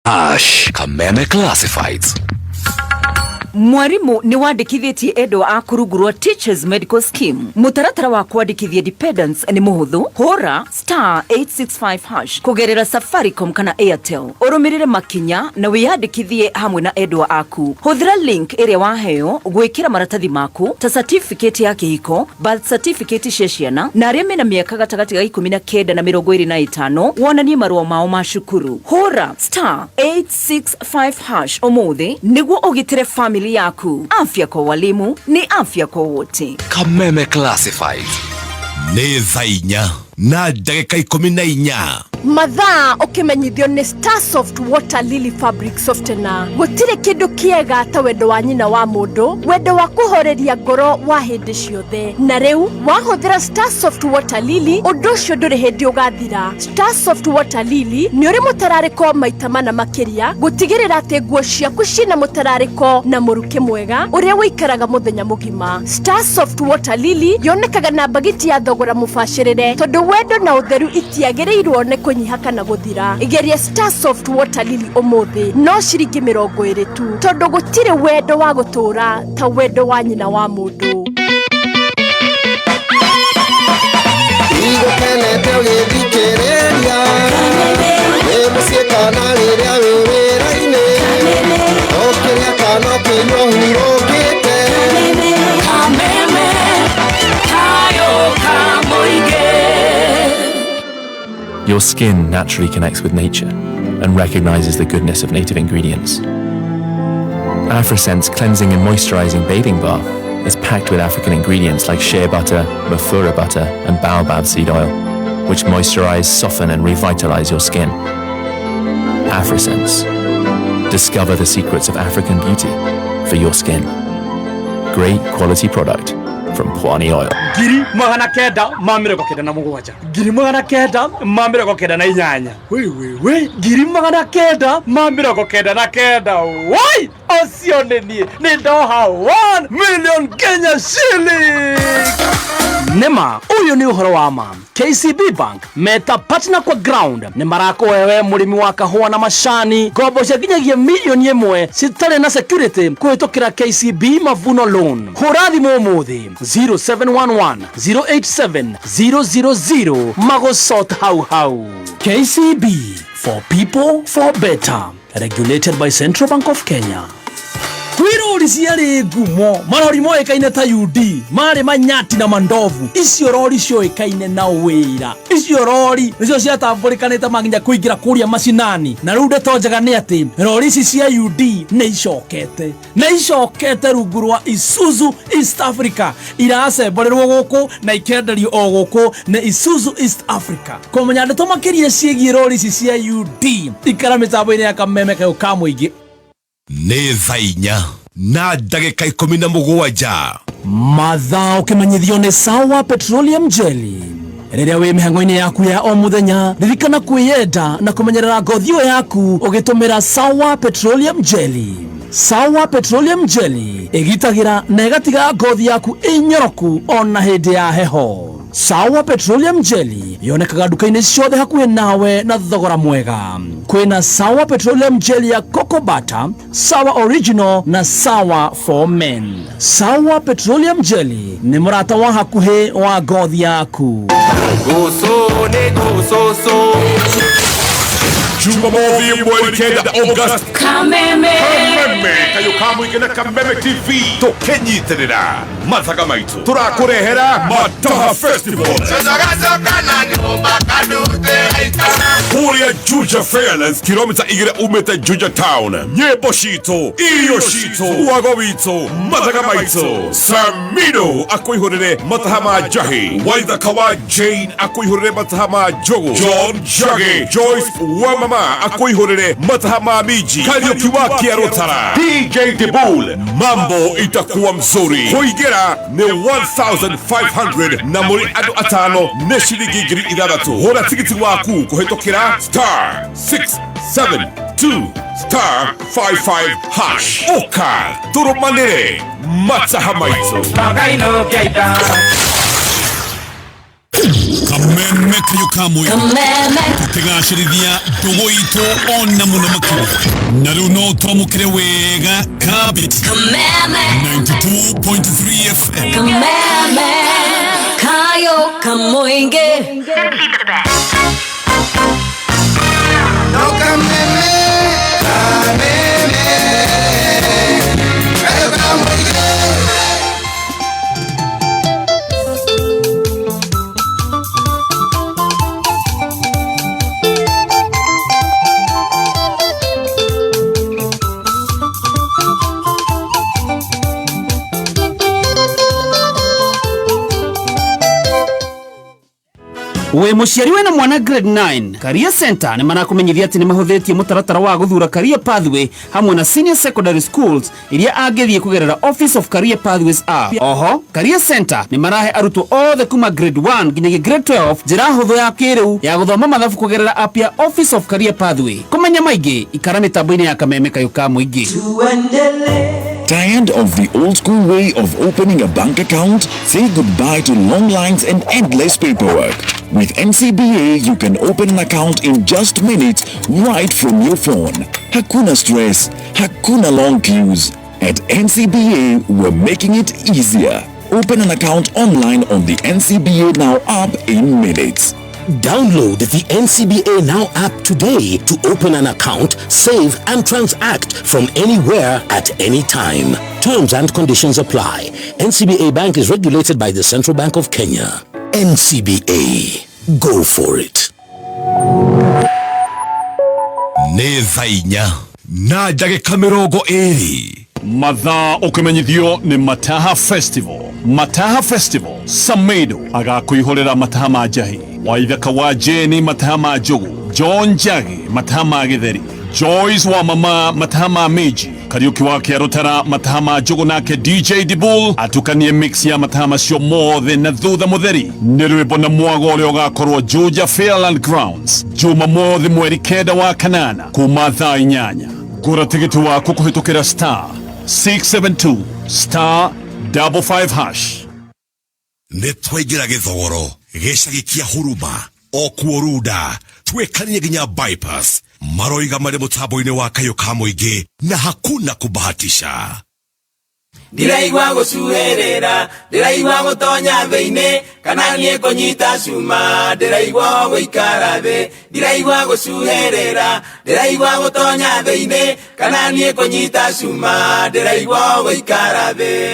Hash. Kameme Classifieds. Mwarimu nĩ wandĩkithĩtie endwa aku rungu rwa Teachers Medical Scheme. Mũtaratara wa kwandĩkithia dependents nĩ mũhũthũ. Hũra *865# kũgerera Safaricom kana Airtel, ũrũmĩrĩre makinya na wĩyandĩkithie hamwe na endwa aku. Hũthĩra link ĩrĩa waheo gwĩkĩra maratathi maku ta certificate ya kĩhiko, birth certificate cia ciana, na arĩa mena mĩaka gatagatĩ ga 19 na 25 wonanie marũa mao ma cukuru. Hũra *865# ũmũthĩ nĩguo ũgitĩre family yaku. Afya kwa walimu ni afya kwa wote. Kameme Classifieds. Nĩ thaa 4 na ndagĩka 14. Mathaa ũkĩmenyithio nĩ Starsoft Water Lily Fabric Softener. Gũtirĩ kĩndũ kĩega ta wendo wa nyina wa mũndũ, wendo wa kũhoreria ngoro wa hĩndĩ ciothe. Na rĩu wahũthĩra Starsoft Water Lily, ũndũ ũcio ndũrĩ hĩndĩ ũgathira. Starsoft Water Lily nĩ ũrĩ mũtararĩko maita mana makĩria, gũtigĩrĩra atĩ nguo ciaku ciĩna mũtararĩko na mũrukĩ mwega ũrĩa ũikaraga mũthenya mũgima. Starsoft Water Lily yonekaga na mbagiti ya thogora mũbacĩrĩre, tondũ wendo na ũtheru itiagĩrĩirwo nĩ kũnyiha kana gũthira. Geria Starsoft Water Lily ũmũthĩ, no ciringi 20 tu, tondũ gũtirĩ wendo wa gũtũũra ta wendo wa nyina wa mũndũ. Igũkenete ũgĩthikĩrĩria wĩ mũciĩ kana rĩrĩa wĩ wĩra-inĩ, ũkĩrĩa kana ũkĩnyua ũhurũkĩte. Kameme kayo kamoige. Your skin naturally connects with nature and recognizes the goodness of native ingredients. AfriSense cleansing and moisturizing bathing bath is packed with African ingredients like shea butter, mafura butter, and baobab seed oil, which moisturize, soften, and revitalize your skin. AfriSense. Discover the secrets of African beauty for your skin. Great quality product from Pwani Oil. 997, 998, wĩ 999, woi, ũcio nĩ niĩ, nĩ ndoha 1 million Kenya shilling. Nĩma ũyũ nĩ ũhoro wa ma. KCB Bank meta partner kwa ground nĩ marakũhe we mũrĩmi wa kahũa na macani ngombo cia nginyagia mirioni 1 citarĩ na security kũhĩtũkĩra KCB Mavuno Loan. Hũra thimũ ũmũthĩ 0711 087 000 magũsort hau hau. KCB, for people, for better. Regulated by Central Bank of Kenya. Kwĩ rori ciarĩ ngumo, marori moĩkaine ta UD, marĩ manyati na mandovu. Icio rori cioĩkaine na wĩra. Icio rori nĩcio ciatambũrĩkanĩte maginya kũingĩra kũrĩa macinani. Na rĩu ndeto njega nĩ atĩ rori ici cia UD nĩ icokete na icokete rungu rwa Isuzu East Africa. Iracemborerwo gũkũ na ikenderio o gũkũ nĩ Isuzu East Africa. Kũmenya ndeto makĩria ciĩgiĩ rori ici cia UD, ikara mĩtambo-inĩ ya Kameme kayũ ka mũingĩ. Nĩ thaa 4 na ndagĩka 17. Mathaa ũkĩmenyithio nĩ Sawa Petroleum Jelly. Rĩrĩa wĩ mĩhang'o-inĩ yaku ya o mũthenya, ririkana kwĩyenda na kũmenyerera ngothi ĩyo yaku ũgĩtũmĩra Sawa Petroleum Jelly. Sawa Petroleum Jelly ĩgitagĩra na ĩgatiga ngothi yaku ĩnyoroku ona hĩndĩ ya heho. Sawa Petroleum Jelly yonekaga nduka-inĩ ciothe hakuhĩ nawe na thogora mwega. Kwĩna Sawa Petroleum Jelly ya cocoa butter, Sawa Original na Sawa for Men. Sawa Petroleum Jelly nĩ mũrata wa hakuhĩ wa ngothi yaku. Jumamothi mweri 9 August. Kameme. Kameme kayũ ka mũingĩ na Kameme TV tũkĩnyitĩrĩra mathaga maitũ tũrakũrehera Mataha Festival kũrĩa Juja Fairlands, kilomita 2 umĩte Juja Town. Nyĩmbo citũ, irio citũ, wago witũ, mathaga maitũ. Samino akũihũrĩre mataha ma njahi, Waithaka wa Jane akũihũrĩre mataha ma njogu, John Njagi, Joyce wa mama akũihũrĩre mataha ma minji, Kariũki wa Kĩarũtara, DJ Dibul. Mambo itakuwa mzuri. Kũingĩra nĩ 1500 na mũrĩ andũ atano nĩ ciringi 6000. Hũra tigiti waku kũhĩtũkĩra *672*55#. Ũka tũrũmanĩre mataha maitũ. Kameme kayo ka mũingĩ. Tũkĩgacĩrithia ndũgũ itũ ona mũno makĩria na rĩu no twamũkĩre wega kabiti 92.3 FM. Kameme kayo kamoinge. No kameme, kameme, kayo kamoinge. Wĩ mũciari wĩna mwana grade 9, Career Center nĩ marakumenyithia atĩ nĩ mahũthĩtie mũtaratara wa gũthura career pathway hamwe na senior secondary schools iria angĩthiĩ kũgerera Office of Career Pathways app. Oho Career Center nĩ marahe arutwo othe kuma grade 1 nginyagia grade 12 njĩra hũthũ ya kĩrĩu ya gũthoma mathabu kũgerera app ya Office of Career Pathway. Kũmenya maingĩ ikara mĩtambo-inĩ ya Kameme kayũ ka mũingĩ. Tired of the old school way of opening a bank account? Say goodbye to long lines and endless paperwork. With NCBA, you can open an account in just minutes right from your phone. Hakuna stress, hakuna long queues. At NCBA, we're making it easier. Open an account online on the NCBA Now app in minutes. Download the NCBA Now app today to open an account, save and transact from anywhere at any time. Terms and conditions apply. NCBA Bank is regulated by the Central Bank of Kenya. NCBA. Go for it. Nĩ thaa 4:20. Mathaa ũkĩmenyithio nĩ Mataha Festival. Mataha Festival, Samedo agakũihũrĩra mataha ma njahi, Waithaka wa Jeni mataha ma njugu, John Njagi mataha ma gĩtheri, Joyce wa mama mataha ma mĩnji, Kariuki wa Kĩarũtara mataha ma njugu, nake DJ Dibul atukanie mix ya mataha macio mothe na thutha mũtheri nĩ rwĩmbo na mwago ũrĩa ũgakorwo Juja Fairland Grounds Jumamothi mweri 9 wa kanana kuma thaa 8. Gũra tigiti waku kũhĩtũkĩra *672 *55#. Nĩ twaingĩra gĩthogoro gĩcagi kĩa huruma o kuo runda twĩkanie nginya bypass maroiga marĩ mũtambo-inĩ wa kayũ ka mũingĩ na hakuna kubahatisha. Ndiraigua gũcuhĩrĩra, ndiraigua gũtonya thĩ-inĩ, kana niĩ kũnyita cuma, ndiraigua gũikara thĩ. Ndiraigua gũcuhĩrĩra, ndiraigua gũtonya thĩ-inĩ, kana niĩ kũnyita cuma, ndiraigua gũikara thĩ.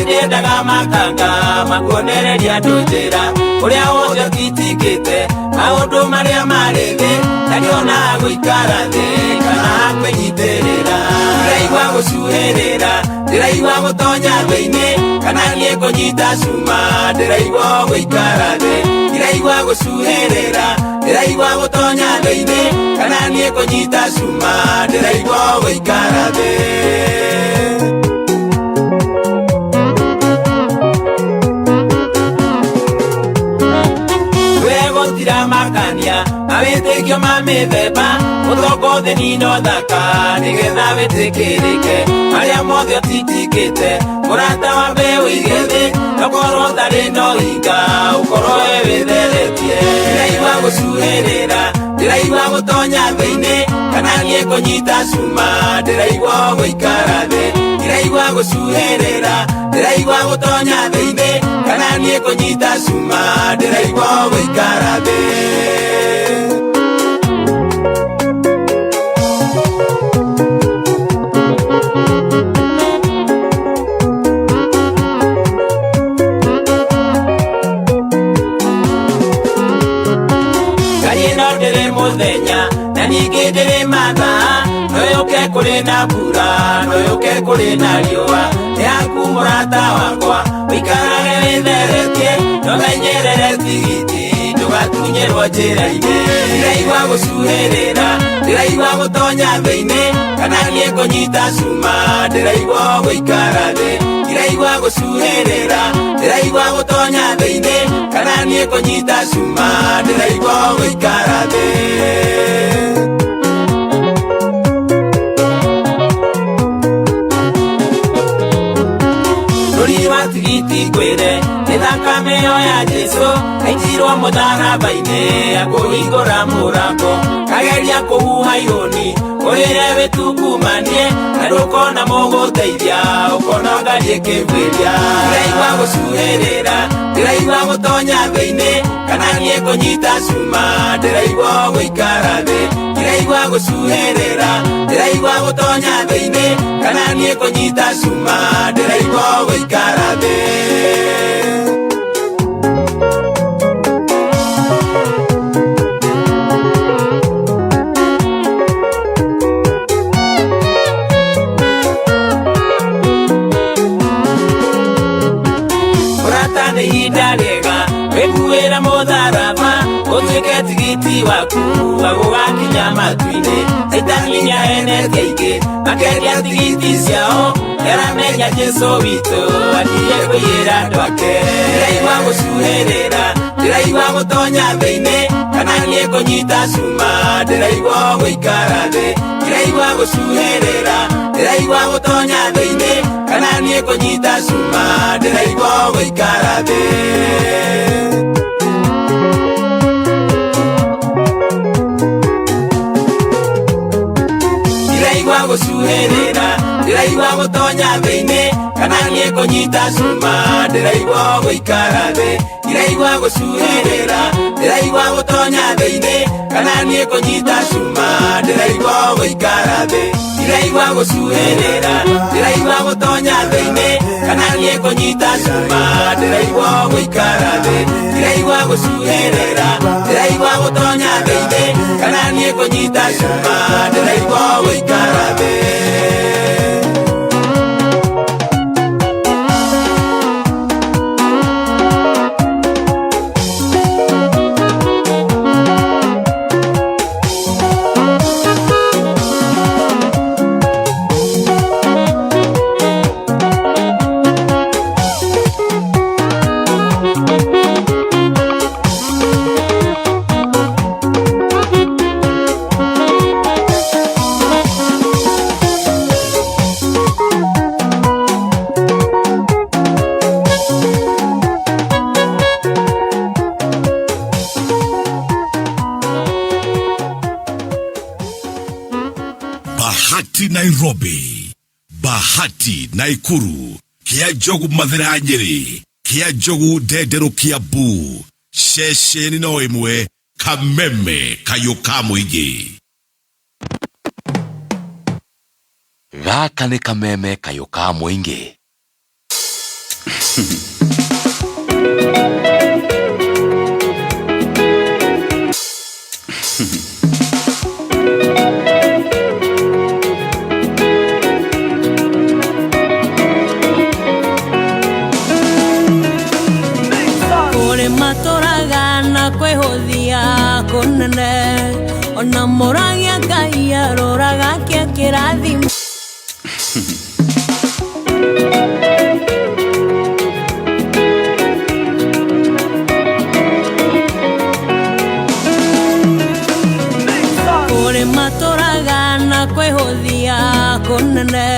Ndĩendaga makanga makuonereria andũ njĩra ũrĩa wothe ũtitikĩte maũndũ marĩa marĩ thĩ ndariona gũikara thĩ kana kwĩnyitĩrĩra. Ndĩraigua gũcuhĩrĩra, ndĩraigua gũtonya thĩ-inĩ, kana niĩ kũnyita cuma, ndĩraigua gũikara thĩ. Ndĩraigua gũcuhĩrĩra, ndĩraigua gũtonya thĩ-inĩ, kana niĩ kũnyita cuma, ndĩraigua gũikara thĩ. Makania mawĩtĩkio ma mĩthemba ũtonga ũthĩni na ũthaka nĩgetha wĩtĩkĩrĩke marĩa mothe ũtitikĩte mũrata wambe ũige thĩ tokorwo ũtarĩ na ũhinga ũkorwo we wĩtheretie. Ndĩraigua gũcuhĩrĩra, ndĩraigua gũtonya thĩ-inĩ, kana niĩ kũnyita cuma, ndĩraigua gũikara thĩ. Ndĩraigua gũcuhĩrĩra, ndĩraigua gũtonya thĩ-inĩ, kana niĩ kũnyita cuma, ndĩraigua gũikara thĩ. Ngai ĩno ndĩrĩ mũthenya na ningĩ ndĩrĩ mathaa, no yũke kũrĩ na mbura, no yũke kũrĩ na riũa, nĩ haku mũrata wakwa ũikarage wĩtheretie, ndũmenyerere tigiti ndũgatunye. Ngatunyĩrwo njĩra-inĩ. Ndĩraigua gũcuhĩrĩra, ndĩraigua gũtonya thĩ-inĩ, kana niĩ kũnyita cuma, ndĩraigua gũikara thĩ. Ndĩraigua gũcuhĩrĩra, ndĩraigua gũtonya thĩ-inĩ, kana niĩ kũnyita cuma, ndĩraigua gũikara thĩ. Rũri wa tigiti ngwĩre nĩ thakame ĩyo ya Jesũ aitirwo mũtharaba-inĩ akũhingũra mũrango kageria kũhuha ihũni ũrĩre wĩtungumanie na ndũkona mũgũteithia ũkona ngai ĩkĩbuĩria. Ndĩraigua gũcuhĩrĩra, ndĩraigua gũtonya thĩ-inĩ, kana niĩ kũnyita cuma, ndĩraigua gũikara thĩ. Ndĩraigua gũcuhĩrĩra, ndĩraigua gũtonya thĩ-inĩ, kana niĩ kũnyita cuma, ndĩraigua gũikara thĩ. Mũrata nĩ ihinda rĩega wĩkuĩra mũtharaba ũtuĩke tigiti waku wa gũgakinya matu-inĩ. Caitani nĩahenetie aingĩ makendia tigiti ciao nĩaramenya Jesũ witũ athiĩ kũiyĩra andũ ake. Ndĩraigua gũcuhĩrĩra, ndĩraigua gũtonya thĩ-inĩ, kana niĩ kũnyita cuma, ndĩraigua gũikara thĩ. Ndĩraigua gũcuhĩrĩra, ndĩraigua gũtonya thĩ-inĩ, kana niĩ kũnyita cuma, ndĩraigua gũikara thĩ. Ndĩraigua gũcuhĩrĩra, ndĩraigua gũtonya thĩ-inĩ, kana niĩ kũnyita cuma, ndĩraigua gũikara thĩ. Ndĩraigua gũcuhĩrĩra, ndĩraigua gũtonya thĩ-inĩ, kana niĩ kũnyita cuma, ndĩraigua gũikara thĩ. Ndĩraigua gũcuhĩrĩra, ndĩraigua gũtonya thĩ-inĩ, kana niĩ kũnyita cuma, ndĩraigua gũikara thĩ. Ndĩraigua gũcuhĩrĩra, ndĩraigua gũtonya thĩ-inĩ, kana niĩ kũnyita cuma, ndĩraigua gũikara thĩ. Bahati Nairobi, Bahati Naikuru, Kia Njogu Mathira Nyeri, Kia Njogu Ndenderu Kiambu, ceceni no ĩmwe, Kameme kayũ ka mũingĩ. Gaka nĩ kameme kayũ ka mũingĩ. Kũrĩ matũraga na kwĩhũthia kũnene ona mũragia Ngai aroraga kĩa kĩrathimo. Kũrĩ matũraga na kwĩhũthia kũnene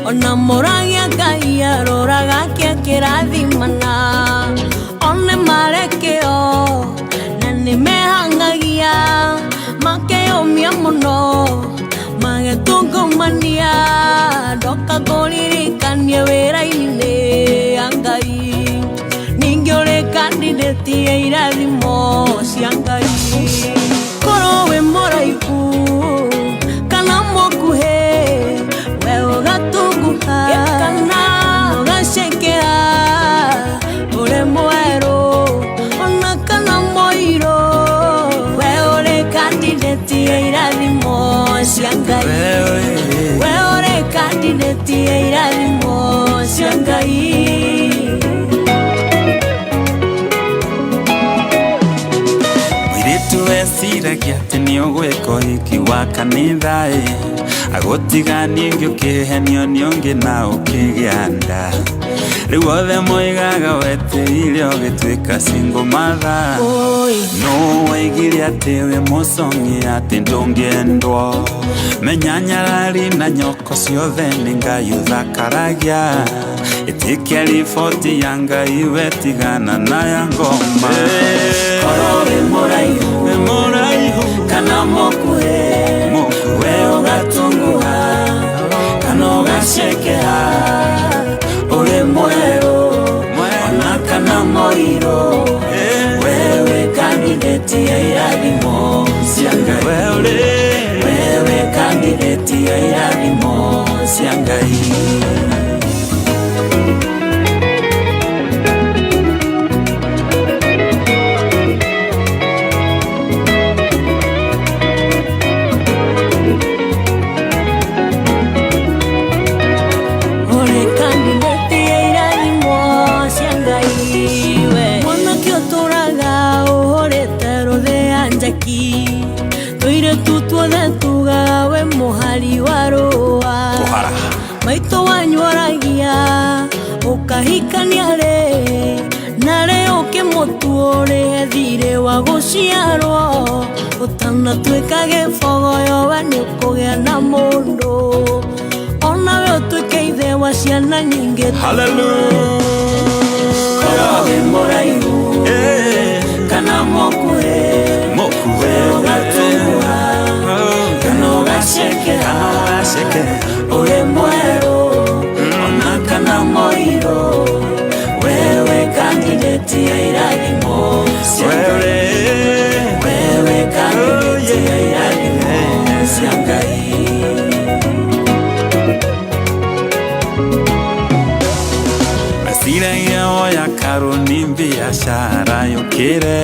ona mũragia Ngai aroraga kĩa kĩrathimana one marekĩo na nĩmehangagia makeyũmia mũno magetungumania ndoka kũririkanie wĩra-inĩ ya Ngai ningĩ ũrĩ candidate ya irathimo cia Ngai korwo wĩ mũraihu kana mũkuhĩ we ũgatunguha kana ũgacekera ũrĩ mwerũ ona kana mũirũ we ũrĩ candidate ya irathimo cia Ngai we ũrĩ candidate ya irathimo cia Ngai. Meciragia atĩ nĩ ũgwĩka ũhiki wa kanitha ĩ agũtiga ningĩ ũkĩhenio nĩ ũngĩ na ũkĩgĩa nda rĩu othe moigaga wetĩire ũgĩtuĩka single mother no waigire atĩ wĩ mũcong'i atĩ ndũngĩendwo menya nyarari na nyoko ciothe nĩ Ngai ũthakaragia ĩtĩkia riboti ya Ngai we tigana na ya ngoma Korwo wĩ mũraihu kana mũkuhĩ we ũgatunguha kana ũgacekeha ũrĩ mwerũ ona kana mũirũ wewe kandidati ya irathimo cia Ngai wewe kandidati ya irathimo cia Ngai. Maito wanyu aragia ukahikania rĩ na rĩ ũkĩmũtuo ũrĩhe thirĩ wa gũciarwo ũtanatuĩka gĩbogoyo we nĩ ũkũgĩa na mũndũ onawe ũtuĩke ithe wa ciana nyingĩ. Korwo wĩ mũraihu kana mũkuhĩ we ũgatunguha kana ũgacekeha ũrĩ mwerũ ona kana mũirũ wewe kandidati ya irathimo cia Ngai wewe kandidati ya irathimo cia Ngai. Meciragia oya karũni biacara yũkĩre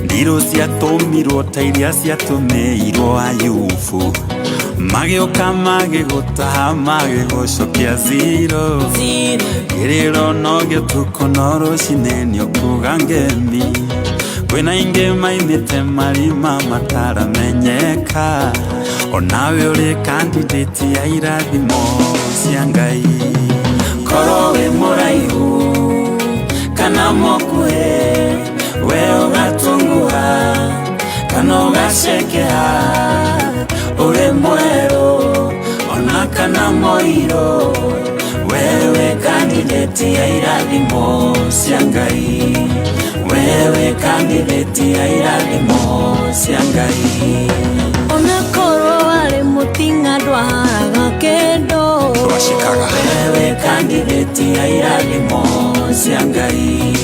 ndirũ ciatũmirwo ta iria ciatũmĩirwo Ayubu magĩũka magĩgũtaha magĩgũcokia zero kĩrĩro no gĩtukũ no rũcinĩ nĩũkuga ngemi kwĩna ingĩ maimĩte marima mataramenyeka onawe ũrĩ kandidati ya irathimo cia Ngai. Korwo wĩ mũraihu kana mũkuhĩ we ũgatunguha kana ũgacekeha ũrĩ mwerũ ona kana mũirũ wewe kandidati ya irathimo cia Ngai wewe kandidati ya irathimo cia Ngai. Ona korwo warĩ mũting'a ndwaharaga kĩndũ wewe kandidati ya irathimo cia Ngai.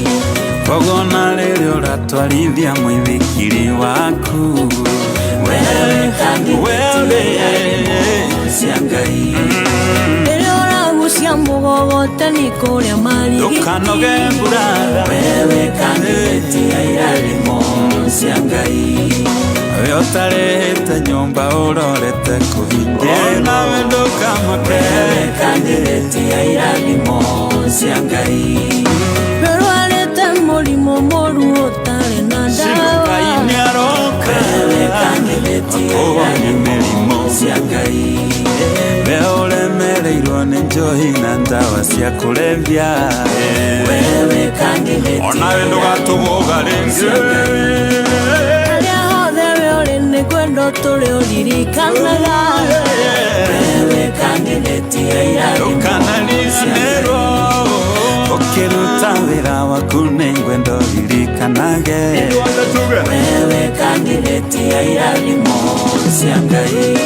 Koguo na rĩrĩa ũratwarithia mũithikiri waku wewe kandidati ya irathimo cia Ngai rĩrĩa ũragucia mũgogoteni kũrĩa marigiti ndũkanoge mburara wewe kandidati ya irathimo cia Ngai we ũtarĩhĩte nyũmba ũrorete kũhingĩra nawe ndũkamake wewe kandidati ya irathimo cia Ngai rwarĩte mũrimũ mũru ũtarĩ na ndawa Ngai nĩaroka wewe kandidati ya irathimo cia Ngai we ũremereirwo nĩ njohi na ndawa cia kũrebia wewe kandidati onawe ndũgatũgũga rĩngĩ harĩa hothe we ũrĩ nĩ kwendwo tũrĩ ũririkanaga wewe kandidati ya irathimo ndũkanariganĩrwo ũkĩruta wĩra waku nĩ ngwenda ũririkanage wewe kandidati ya irathimo cia Ngai.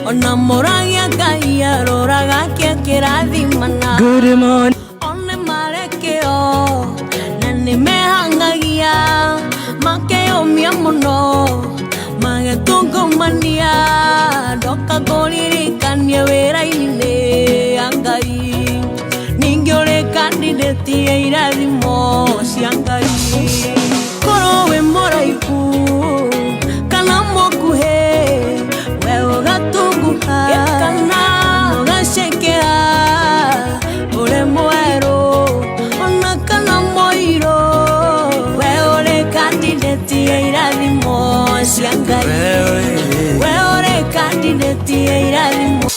Ona mũragia Ngai aroraga kĩrathimana. Good morning. One marekĩo na nĩ Magĩtungumania ndoka ngũririkanie wĩra-inĩ ya Ngai ningĩ ũrĩ candidate ya irathimo cia Ngai korwo wĩ mũraihu kana mũkuhĩ we ũgatunguha kana ũgacekera ũrĩ mwerũ ona kana mũirũ we ũrĩ candidate ya irathimo cia Ngai we ũrĩ candidate ya irathimo.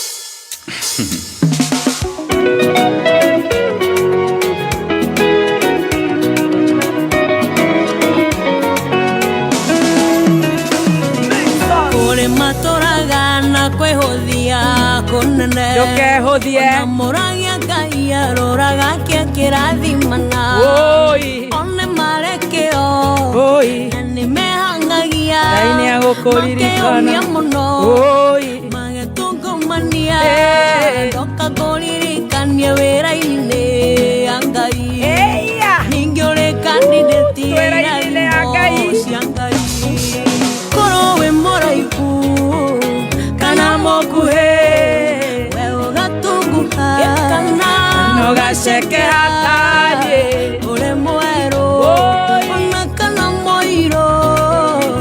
Kũrĩ matũraga na kwĩhũthia kũnene. Ndũkehũthie. Ona mũragia Ngai aroraga kĩa kĩrathimana. Woi. One marĩ kĩo. Woi. Na nĩmehangagia. Ngai nĩagũkũririkana. Makeyũmia mũno. Woi. Magĩtungumania. Eh. Ndoka ngũririkanie wĩra-inĩ ya Ngai. Eia. Ningĩ ũrĩ candidate ya Wĩra-inĩ ya Ngai. irathimo cia Ngai. Korwo wĩ mũraihu kana mũkuhĩ we ũgatunguha kana ũgacekeha tariĩ. Ũrĩ mwerũ Woi. ona kana mũirũ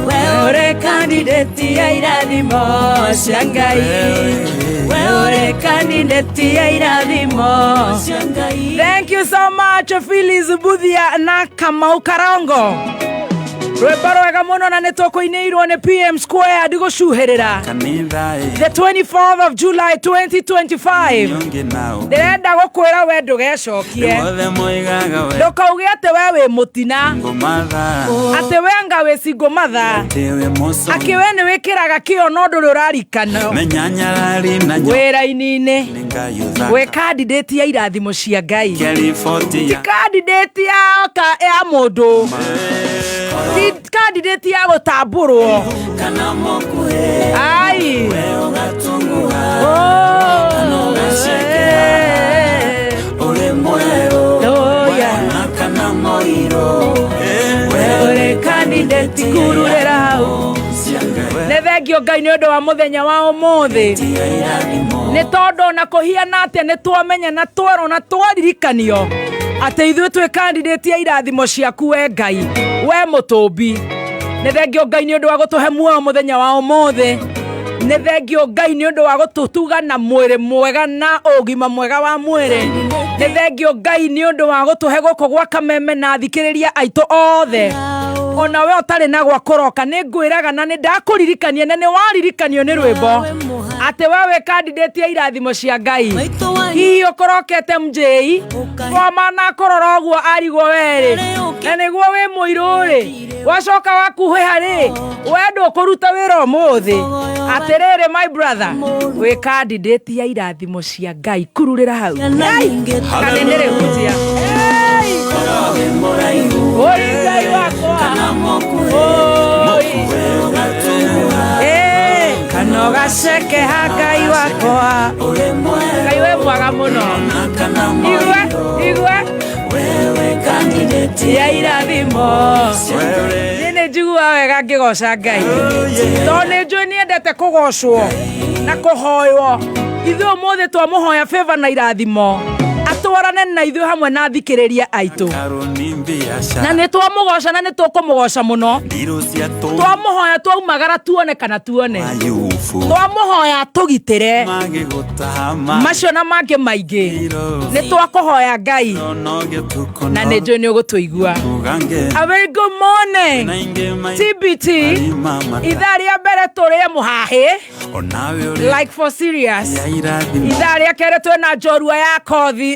we ũrĩ candidate ya irathimo cia Ngai we ũrĩ candidate ya irathimo cia Ngai. Thank you so much Phyllis Buthia na Kamau Karongo rwĩmbo rwega mũno na nĩ tũkũinĩirwo nĩ PM Square ndigũcuhĩrĩra kanitha the 24th of July 2025 nyonge nao ndĩrenda gũkwĩra we ndũgecokie othe moigaga we ndũkauge atĩ we wĩ mũtina ngũmatha atĩ we anga wĩ single mother atĩ wĩ mũco akĩ we nĩ wĩkĩraga kĩo no ndũrĩ ũrarikano menyanyarari na nyo wĩra-inĩ nĩngayũthaka wĩ candidate ya irathimo cia Ngai kĩriboti ti ya candidate ya ya mũndũ ti candidate ya gũtambũrwo kana mũkuhĩ ai we ũgatunguha Oh. kana ũgacekeha ũrĩ mwerũ Oh, yeah. ona kana mũirũ we ũrĩ candidate kururĩra hau cia Ngai nĩ thengio Ngai nĩ ũndũ wa mũthenya wa ũmũthĩ ya irathimo nĩ tondũ ona kũhiana atĩa nĩ twamenya na twerwo na twaririkanio atĩ ithuĩ twĩ candidate ya irathimo ciaku we Ngai we mũtũmbi nĩ thengio Ngai nĩ ũndũ wa gũtũhe muoyo mũthenya wa ũmũthĩ nĩ thengio Ngai nĩ ũndũ wa gũtũtuga na mwĩrĩ mwega na ũgima mwega wa mwĩrĩ nĩ thengio Ngai nĩ ũndũ wa gũtũhe gũkũ gwa Kameme na athikĩrĩria aitũ othe ona we ũtarĩ na gwa kũroka nĩ ngwĩraga na nĩ ndakũririkania na nĩ waririkanio nĩ rwĩmbo atĩ we wĩ candidate ya irathimo cia Ngai hihi ũkorokete mjei twamana kũrora ũguo arigwo werĩ na nĩguo wĩ mũirũ rĩ wacoka wakuhĩha rĩ we ndũkũruta wĩra ũmũthĩ atĩrĩrĩ my brother wĩ candidate ya irathimo cia Ngai kururĩra hau kana nĩ rĩhunjia Oi Ngai wakwa Oi. Eh, kana ũgacekeha Ngai wakwa Ngai wĩ mwega mũno igue igue ya irathimo niĩ nĩ njiguaga wega ngĩgoca Ngai tondũ nĩ njũĩ nĩendete kũgocwo na kũhoywo ithuĩ ũmũthĩ twamũhoya favor na irathimo atwarane na ithuĩ hamwe na athikĩrĩria aitũ karoni mbiacara na nĩ twamũgoca na nĩ tũkũmũgoca mũno ndirũ cia tũ twamũhoya twaumagara tuone kana tuone mayubu twamũhoya tũgitĩre magĩgũtama macio na mangĩ maingĩ nĩ twakũhoya Ngai no gĩtukũ na nĩ njũĩ nĩ ũgũtũigua kugange A very good morning na ingĩ mai TBT ithaa rĩa mbere tũrĩe mũhahĩ onawe ũrĩ like for serious ya irathimo ithaa rĩa kerĩ twĩna njorua ya kothi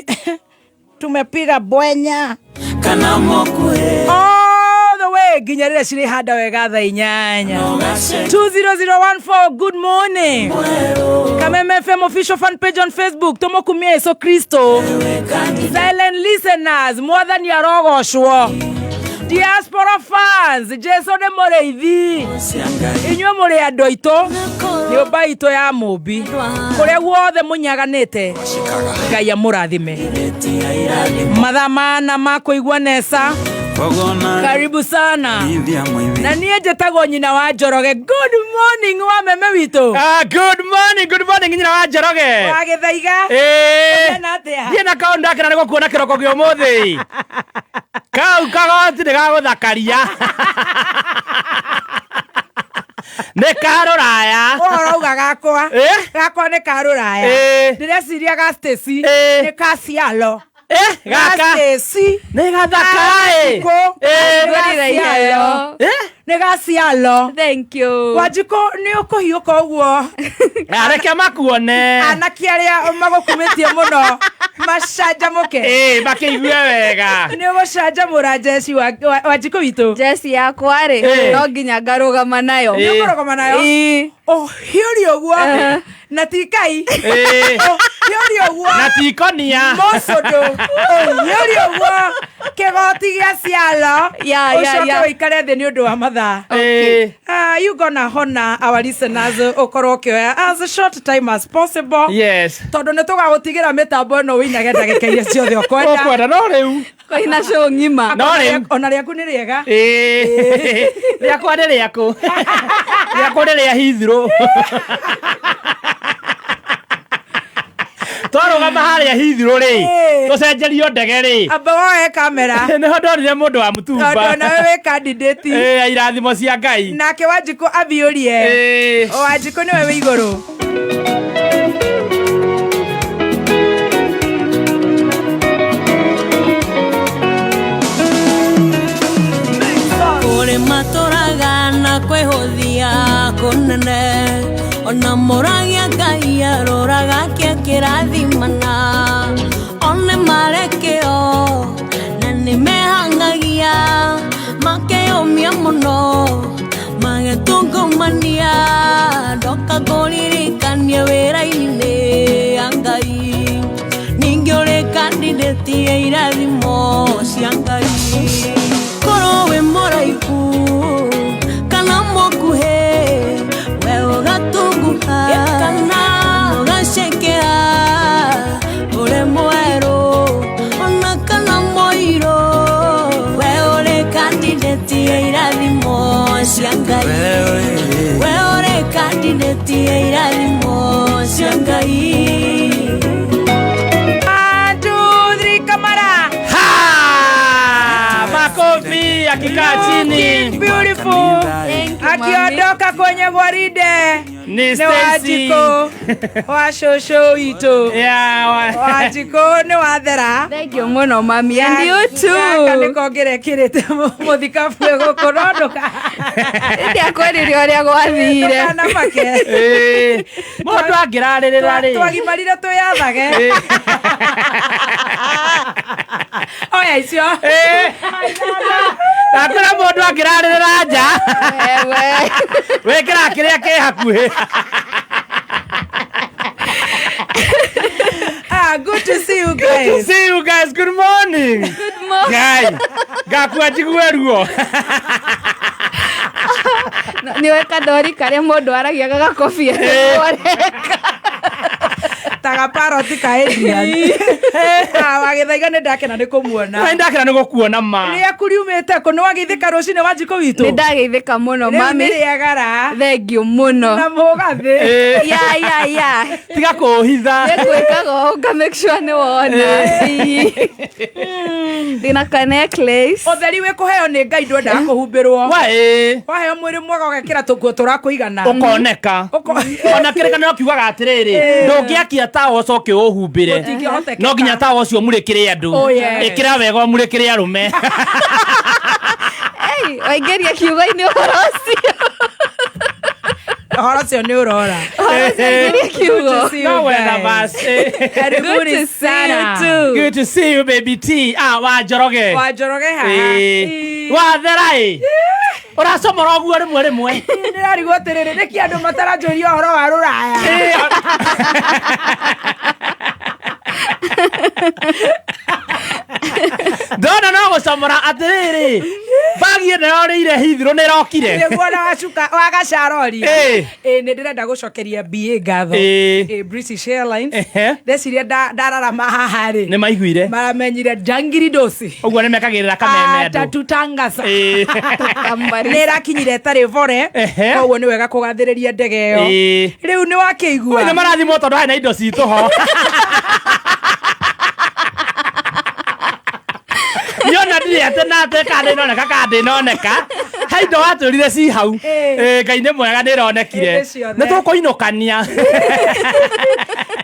tumepiga bwenya kana mũkuhĩ all the way nginya rĩrĩa cirĩ handa wega thaa 8 20014 good morning Kameme FM official fan page on Facebook tũmũkumie Yesu Kristo silent listeners mwathani arogocwo diaspora fans Jesu nĩ mũrĩithi inyuĩ mũrĩ andũ aitũ nyũmba itũ ya mũmbi kũrĩa guothe mũnyaganĩte Ngai amũrathime mathaa mana ma kũigua nesa Karibu sana. Na niĩ njĩtagwo nyina wa Njoroge. Good morning wa meme witũ. Ah, good morning, good morning nyina wa Njoroge. Wa Gĩthaiga. Eh. Ũhana atĩa? Thiĩ na kau ndakena nĩ gũkuona kĩroko kĩa ũmũthĩ. Kau kagoti nĩ gagũthakaria. Nĩ ka rũraya. Ũhoro uga gakwa. Eh? Gakwa nĩ ka rũraya. Eh. Ndĩreciria ga Stacy Eh. nĩ ka Cialo. Eh, Ga gaka. Stacy. Nĩ gathaka ĩ. Wanjikũ. Eh. Nĩ ga Cialo. Eh? Nĩ ga Cialo. Thank you. Wanjikũ nĩ ũkũhiũka ũguo. Areke makuone. Anake arĩa magũkumĩtie mũno macanjamũke. Eh, makĩigue wega. Nĩ ũgũcanjamũra jeci Wanjikũ witũ. Jeci yakwa rĩ Eh. no nginya ngarũgama nayo. Nĩ ũkũrũgama nayo? Ĩĩ. Ũhiũrie ũguo Eh. na ti kai. Eh. Ũhiũrie ũguo. Na tikonia. Mũcũndũ. Ũhiũrie ũguo kĩgoti gĩa Cialo. Ya, ya, Ũcoke ya. ũikare thĩ nĩ ũndũ wa mathaa. Eh. You gonna honor our listeners ũkorwo ũkĩoya as short time as possible. Yes. Tondũ nĩ tũgagũtigĩra mĩtambo ĩno wĩinage ndagĩka iria ciothe ũkwenda. Ũkwenda no rĩu. Kwĩna show ng'ima. No rĩu. Ona rĩaku nĩ rĩega. Ĩĩ. Rĩakwa nĩ rĩakũ. Rĩakwa nĩ rĩa Heathrow. Twarũgama harĩa Heathrow rĩ, Ĩĩ. tũcenjerio ndege rĩ. Amba woe kamera. Nĩho ndonire mũndũ wa mũtumba. Tondũ nawe wĩ candidate. Ĩĩ, irathimo cia Ngai. Nake Wanjikũ abiũrie. Ĩĩ. Wanjikũ nĩwe wĩ igũrũ. Kũrĩ matũraga na kwĩhũthia kũnene ona mũragia Ngai aroraga kĩa kĩrathimana one marekĩo na nĩmehang'agia makeyũmia mũno magetungumania ndoka ngũririkanie wĩra-inĩ ya Ngai ningĩ ũrĩ candidate ya irathimo cia Ngai korwo wĩ mũraihu kana mũkuhĩ we ũgatunguha kana ũgacekera ũrĩ mwerũ ona kana mũirũ we ũrĩ candidate ya irathimo cia Ngai we ũrĩ candidate ya irathimo cia Ngai. One, two, three, kamera. Ha! Makofi akikaa chini. Looking beautiful. Thank you, mami. Akiondoka kwenye gwaride Ni nĩ Stacy. Wanjikũ wa cũcũ witũ. Yeah, Wanjikũ nĩ wathera. Thank you mũno mami and you too. Gaka nĩko ngĩrekĩrĩte mũthikabu gũkũ no ndũka Ndiakwĩrire ũrĩa gwathire. ndũkanamake. Ĩĩ. Mũndũ angĩrarĩrĩra rĩ. Twagimarire twĩyathage. Oya icio. Ĩĩ. Ndakwĩra mũndũ angĩrarĩrĩra nja. Wewe. Wĩkĩra kĩrĩa kĩ hakuhĩ. Ah, good to see you Good to guys. see you guys. Good morning. Good morning. Ngai. Ngakua njigue ruo. Nĩwe kandori karĩa mũndũ aragia gagakobia nĩguo Ta gaparoti ka Adrian. Ah, Wagĩthaiga nĩ ndakena nĩ kũmuona. Nĩ ndakena nĩ gũkuona ma. Rĩaku riumĩte kũ nĩ wageithĩka rũcinĩ Wanjikũ witũ? Nĩ ndageithĩka mũno Rĩu mami. nĩ rĩegara. Thank you mũno. Na mũgathĩ. Ĩĩ. Ya ya ya. Tiga kũhitha. Nĩ gwĩkaga ũũ nga make sure nĩ wona. Ndĩna ka necklace. Ũtheri wĩ kũheo nĩ Ngai ndwendaga kũhumbĩrwo. Wa ĩĩ. Waheo mwĩrĩ mwega ũgekĩra tũkuo tũrakũigana. Ũkoneka. Ona kĩrĩkanĩro kiugaga atĩrĩrĩ, ndũngĩakia tawa ũcoke ũhumbĩre. Gũtingĩhotekeka. No nginya tawa ũcio ũmũrĩkĩre andũ. Oh, yes. Ĩkĩra wega ũmũrĩkĩre arũme. Ei, waingĩria kiugo-inĩ ũhoro ũcio. Ũhoro ũcio nĩ ũrora. Ũhoro ũcio waingĩria kiugo. Good to see you No wetha guys. basi. Karibuni Good to see you sana. too. Good to see you baby T. Ah, wa Njoroge. Wa Njoroge haha. Ĩĩ. Wathera ĩ. Ũracomora ũguo rĩmwe rĩmwe. Ndĩrarigwo atĩrĩrĩ nĩkĩ andũ mataranjũria ũhoro wa rũraya. Ĩĩ. Ndona no gũcomora atĩrĩrĩ. Bagi ĩno yorĩire Heathrow nĩ ĩrokire. Nĩguo na wacuka wa gacarori. Ĩĩ. Ĩĩ nĩ ndĩrenda gũcokeria BA ngatho. Ĩĩ. Ĩĩ British Airlines. Ehe. Ndeciria ndararama haha rĩ. Nĩ maiguire. Maramenyire njangiri dosi. Ũguo nĩ mekagĩrĩra kameme andũ. Atatutangasa. Ĩĩ. Nĩ ĩrakinyire ĩtarĩ bore. Ehe. Koguo nĩ wega kũgathĩrĩria ndege ĩyo. Ĩĩ. Rĩu nĩ wakĩigua. Nĩ marathimwo tondũ harĩ na indo citũ ho. Niona ndirĩ atĩ na atĩ kana ndĩnoneka kana ndĩnoneka. He indo watwĩrire ci hau. Ĩĩ. Ĩĩ, Ngai nĩ mwega nĩ ĩronekire. Hĩndĩ ciothe. Nĩ tũkũinũkania.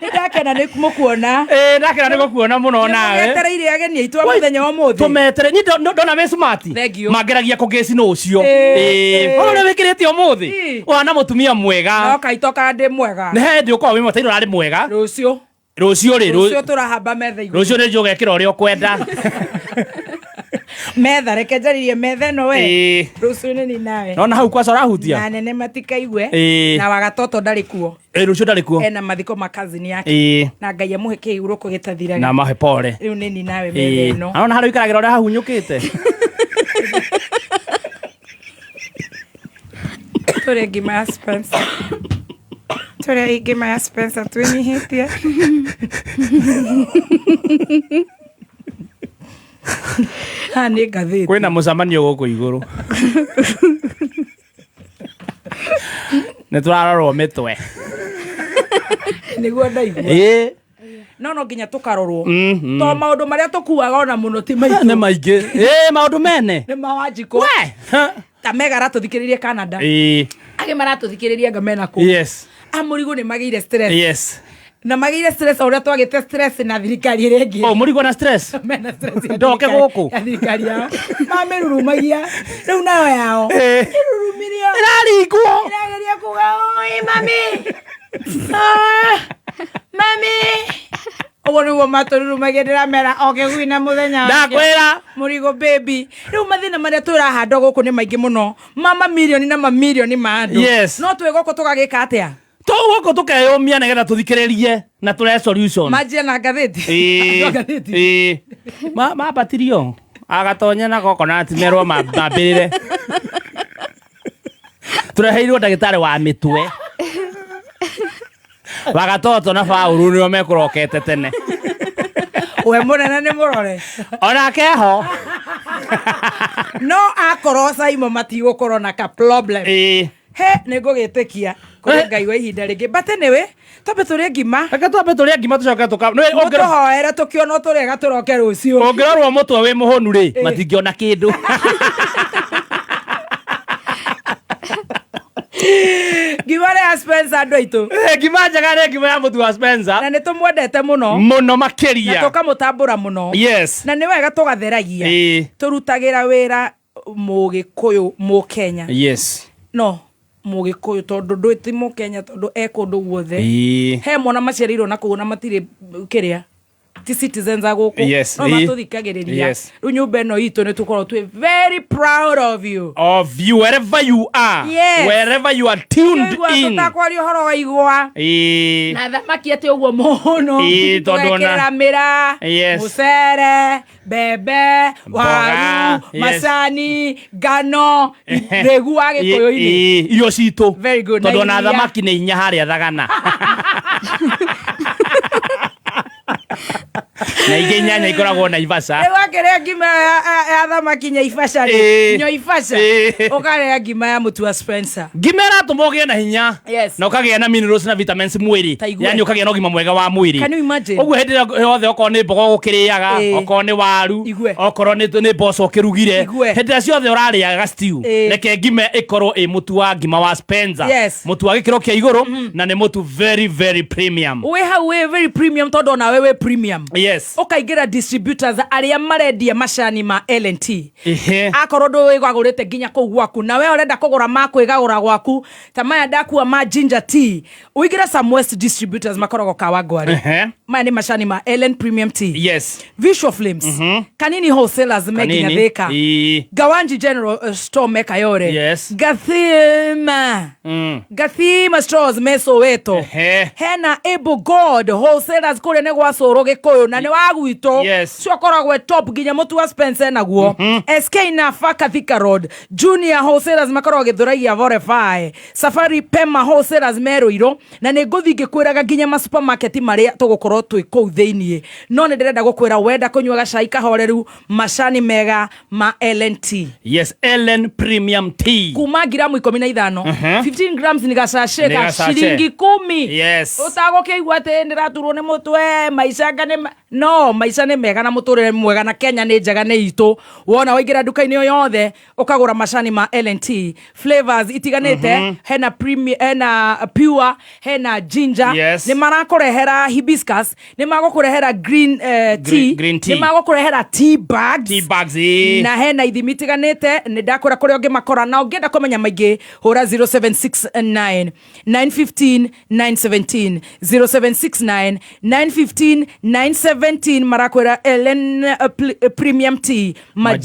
Nĩ ndakena nĩ mũkuona. Ĩĩ, ndakena nĩ gũkuona mũno nawe. Nĩmũgetereire ageni aitũ a mũthenya wa ũmũthĩ. Tũmetere. Niĩ ndona wĩ smart. Thank you. Mangeragia kũgĩci nũ ũcio. Ĩĩ, Ĩĩ. ĩĩ. Ũrĩa wĩkĩrĩte ũmũthĩ. Ĩĩ. Ũhana mũtumia mwega. No kaitoka ndĩ mwega. Nĩ hĩndĩ ũkoragwo wĩ mwega ũrarĩ mwega. Rũciũ. Rũciũ rĩ. Rũciũ tũrahamba metha igũrũ. Rũciũ nĩ njũĩ ũgekĩra ũrĩa ũkwenda. Metha reke njarĩrie metha ĩno we. Ĩĩ. Rũciũ nĩ niĩ nawe. Nona hau kwaca ũrahutia. Na nene matikaigue. Ĩĩ. Na wagatoto ndarĩ kuo. Ĩĩ, rũciũ ndarĩ kuo. Ena mathiko ma cousin yake. Ĩĩ. Na Ngai amũhe kĩhurũko gĩtathiraga. Na mahe pole. Rĩu nĩ niĩ nawe metha Ĩĩ. ĩno. Arona harĩa ũikaragĩra ũrĩa hahunyũkĩte. Tũrĩe ngima ya Spencer. Tũrĩe ngima ya Spencer twĩnyihĩtie. Haha nĩ ngathĩti. Kwĩna mũcemanio gũkũ igũrũ. Nĩ tũrarorwo mĩtwe. Nĩguo ndaigua. Ĩĩ. No nginya tũkarorwo. Mm, mm. To maũndũ marĩa tũkuaga ona mũno ti maitũ. Nĩ maingĩ. Ĩĩ, maũndũ mene. Nĩ ma Wanjikũ. Ta mega aratũthikĩrĩria Canada. Ĩĩ. Angĩ maratũthikĩrĩria anga mena kũ. Yes. A mũrigo nĩ magĩire stress. Yes. Na magĩire stress o ũrĩa twagĩte stress na thirikari ĩrĩa ĩngĩ. Oh, mũrigo na stress. Mena stress ya Ndoke thirikari- gũkũ. Ya thirikari yao. Mamĩrurumagia. Rĩu nayo yao. Ĩĩ. Ĩrurumirio. Ĩraringwo. Ĩrageria kuga oi mami. Ah, mami. Ũguo nĩguo matũrurumagia ndĩramera o kĩgui na mũthenya wake. Ndakwĩra. Mũrigo baby. Rĩu mathĩna marĩa tũrahandwo gũkũ nĩ maingĩ mũno. Ma mamirioni na mamirioni ma andũ. Yes. No twĩ gũkũ tũgagĩka atĩa? Tũu gũkũ tũkeyũmia nĩgetha tũthikĩrĩrie na tũrehe solution. Manjie na ngathĩti. Ĩĩ. Andũ a ngathĩti. Ĩĩ. Mambatirio. Agatonye na coconut merwo mambĩrĩre. Tũreheirwo ndagĩtarĩ wa mĩtwe. Wagatoto na Paũlũ nĩo mekũrokete tene. We mũnene nĩ mũrore. Onake ho. No akorwo Saimo matigũkorwo na ka problem. Ĩĩ. He nĩ ngũgĩtĩkia kũrĩ Ngai wa ihinda rĩngĩ. But anyway, twambe tũrĩe ngima. Reke twambe tũrĩe ngima tũcoke tũka. Nĩ Mũtũhoere tũkĩona tũrĩega tũroke rũciũ. Ũngĩrorwo mũtwe wĩ mũhũnu rĩ, Ĩĩ. matingĩona kĩndũ. Ngima nĩ ya Spencer andũ aitũ. Ĩĩ, ngima njega nĩ ngima ya mũtu wa Spencer. Na nĩ tũmwendete mũno. Mũno makĩria. Na tũkamũtambũra mũno. Yes. Na nĩ wega tũgatheragia. Ĩĩ. Tũrutagĩra wĩra mũgĩkũyũ mũkenya. Yes. No mũgĩkũyũ tondũ ndũ ti mũkenya tondũ e kũndũ guothe. Ĩĩ. He mwana maciarĩirwo na kũu na matirĩ kĩrĩa ti citizens a gũkũ. Yes, No ĩĩ. matũthikagĩrĩria. Yes. Rĩu nyũmba ĩno itũ nĩ tũkoragwo twĩ very proud of you. Of you wherever you are. Yes. Wherever you are tuned Tũigua in. tũtakwaria ũhoro wa igwa. Ĩĩ. Na thamaki atĩ ũguo mũno. Ĩĩ, tondũ ona- Tũgekĩrĩra mĩraa. Yes. Mũcere, mbembe, Mboga, waru, yes. macani, ngano, rĩgu wa gĩkũyũ-inĩ. Ĩĩ, irio citũ. Very good. Tondũ Na ona iria. thamaki nĩ inya harĩa thagana. Na ingĩ inyanya ikoragwo Naivasha. Rĩu akĩrĩa ngima ya thamaki Nyaibasha rĩ, Ĩĩ. Nyoibasha, Ĩĩ. ũkarĩa ngima ya mũtu wa Spencer. Ngima ĩratũma ũgĩe na hinya. Yes. Na ũkagĩa na minerals na vitamins mwĩrĩ. Ta igue. Yani ũkagĩa na ũgima mwega wa mwĩrĩ. Can you imagine? Ũguo hĩndĩ ĩrĩa yothe okorwo nĩ mboga ũgũkĩrĩaga, Ĩĩ. okorwo nĩ waru, Igue. okorwo nĩ mboco ũkĩrugire. Igue. Hĩndĩ ĩrĩa ciothe ũrarĩaga stew, Ĩĩ. reke ngima ĩkorwo ĩ mũtu wa ngima wa Spencer. Yes. Mũtu wa gĩkĩro kĩa igũrũ na nĩ mũtu very very premium. Wĩ hau wĩ very premium tondũ onawe wĩ premium. Yes. Ũkaingĩra distributors arĩa marendia macani ma L&T. Ehe. Akorwo ndũwĩgagũrĩte nginya kũu gwaku na we ũrenda kũgũra ma kwĩgagũra gwaku ta maya ndakua ma ginger tea ũingĩre Samwest distributors makoragwo Kawangware. Ehe. Maya nĩ macani ma Ellen Premium Tea. Yes. Visual Flames. Kanini Wholesalers me nginya Kanini. Thika. Ii. Gawanji General Store me Kayore. Yes. Gathima. Gathima Stores me Soweto. Ehe. Hena Able God Wholesalers kũrĩa nĩ gwa Cũrũ Gĩkũyũ na nĩ wa gwitũ. Yes. Cio koragwo e top nginya mũtu wa Spencer naguo. SK Nafaka Thika Road. Junior Wholesalers makoragwo Gĩthũrai Vorefy. Safari Pema Wholesalers me Ruiru na nĩ ngũthiĩ ngĩkwĩraga nginya ma supermarket marĩa tũgũkorwo twĩ kũu thĩiniĩ. No nĩ ndĩrenda gũkwĩra wenda kũnyua gacai kahoreru, macani mega ma LNT. Yes, Ellen Premium Tea. Kuma ngiramu 15. 15 grams ni gacacĩ Nĩ ka gacacĩ. ciringi 10. Yes. Ũtagũkĩigua atĩ ndĩraturwo nĩ mũtwe, maica anga nĩ no maica nĩ mega na mũtũrĩre mwega na Kenya nĩ njega nĩ itũ. Wona waingĩra nduka-inĩ o yothe ũkagũra macani ma LNT flavors itiganĩte. Hena premium, hena pure, hena ginger. Yes. Nĩ marakũrehera hibiscus, nĩ magũkũrehera green tea, Green tea. nĩ magũkũrehera tea bags. Tea bags, ii. Na hena ithimi itiganĩte nĩ ndakwĩra kũrĩa ũngĩmakora, na ũngĩenda kũmenya maingĩ hũra 0769 915 917, 0769 915 917. Marakwĩra Ellen Premium Tea, majani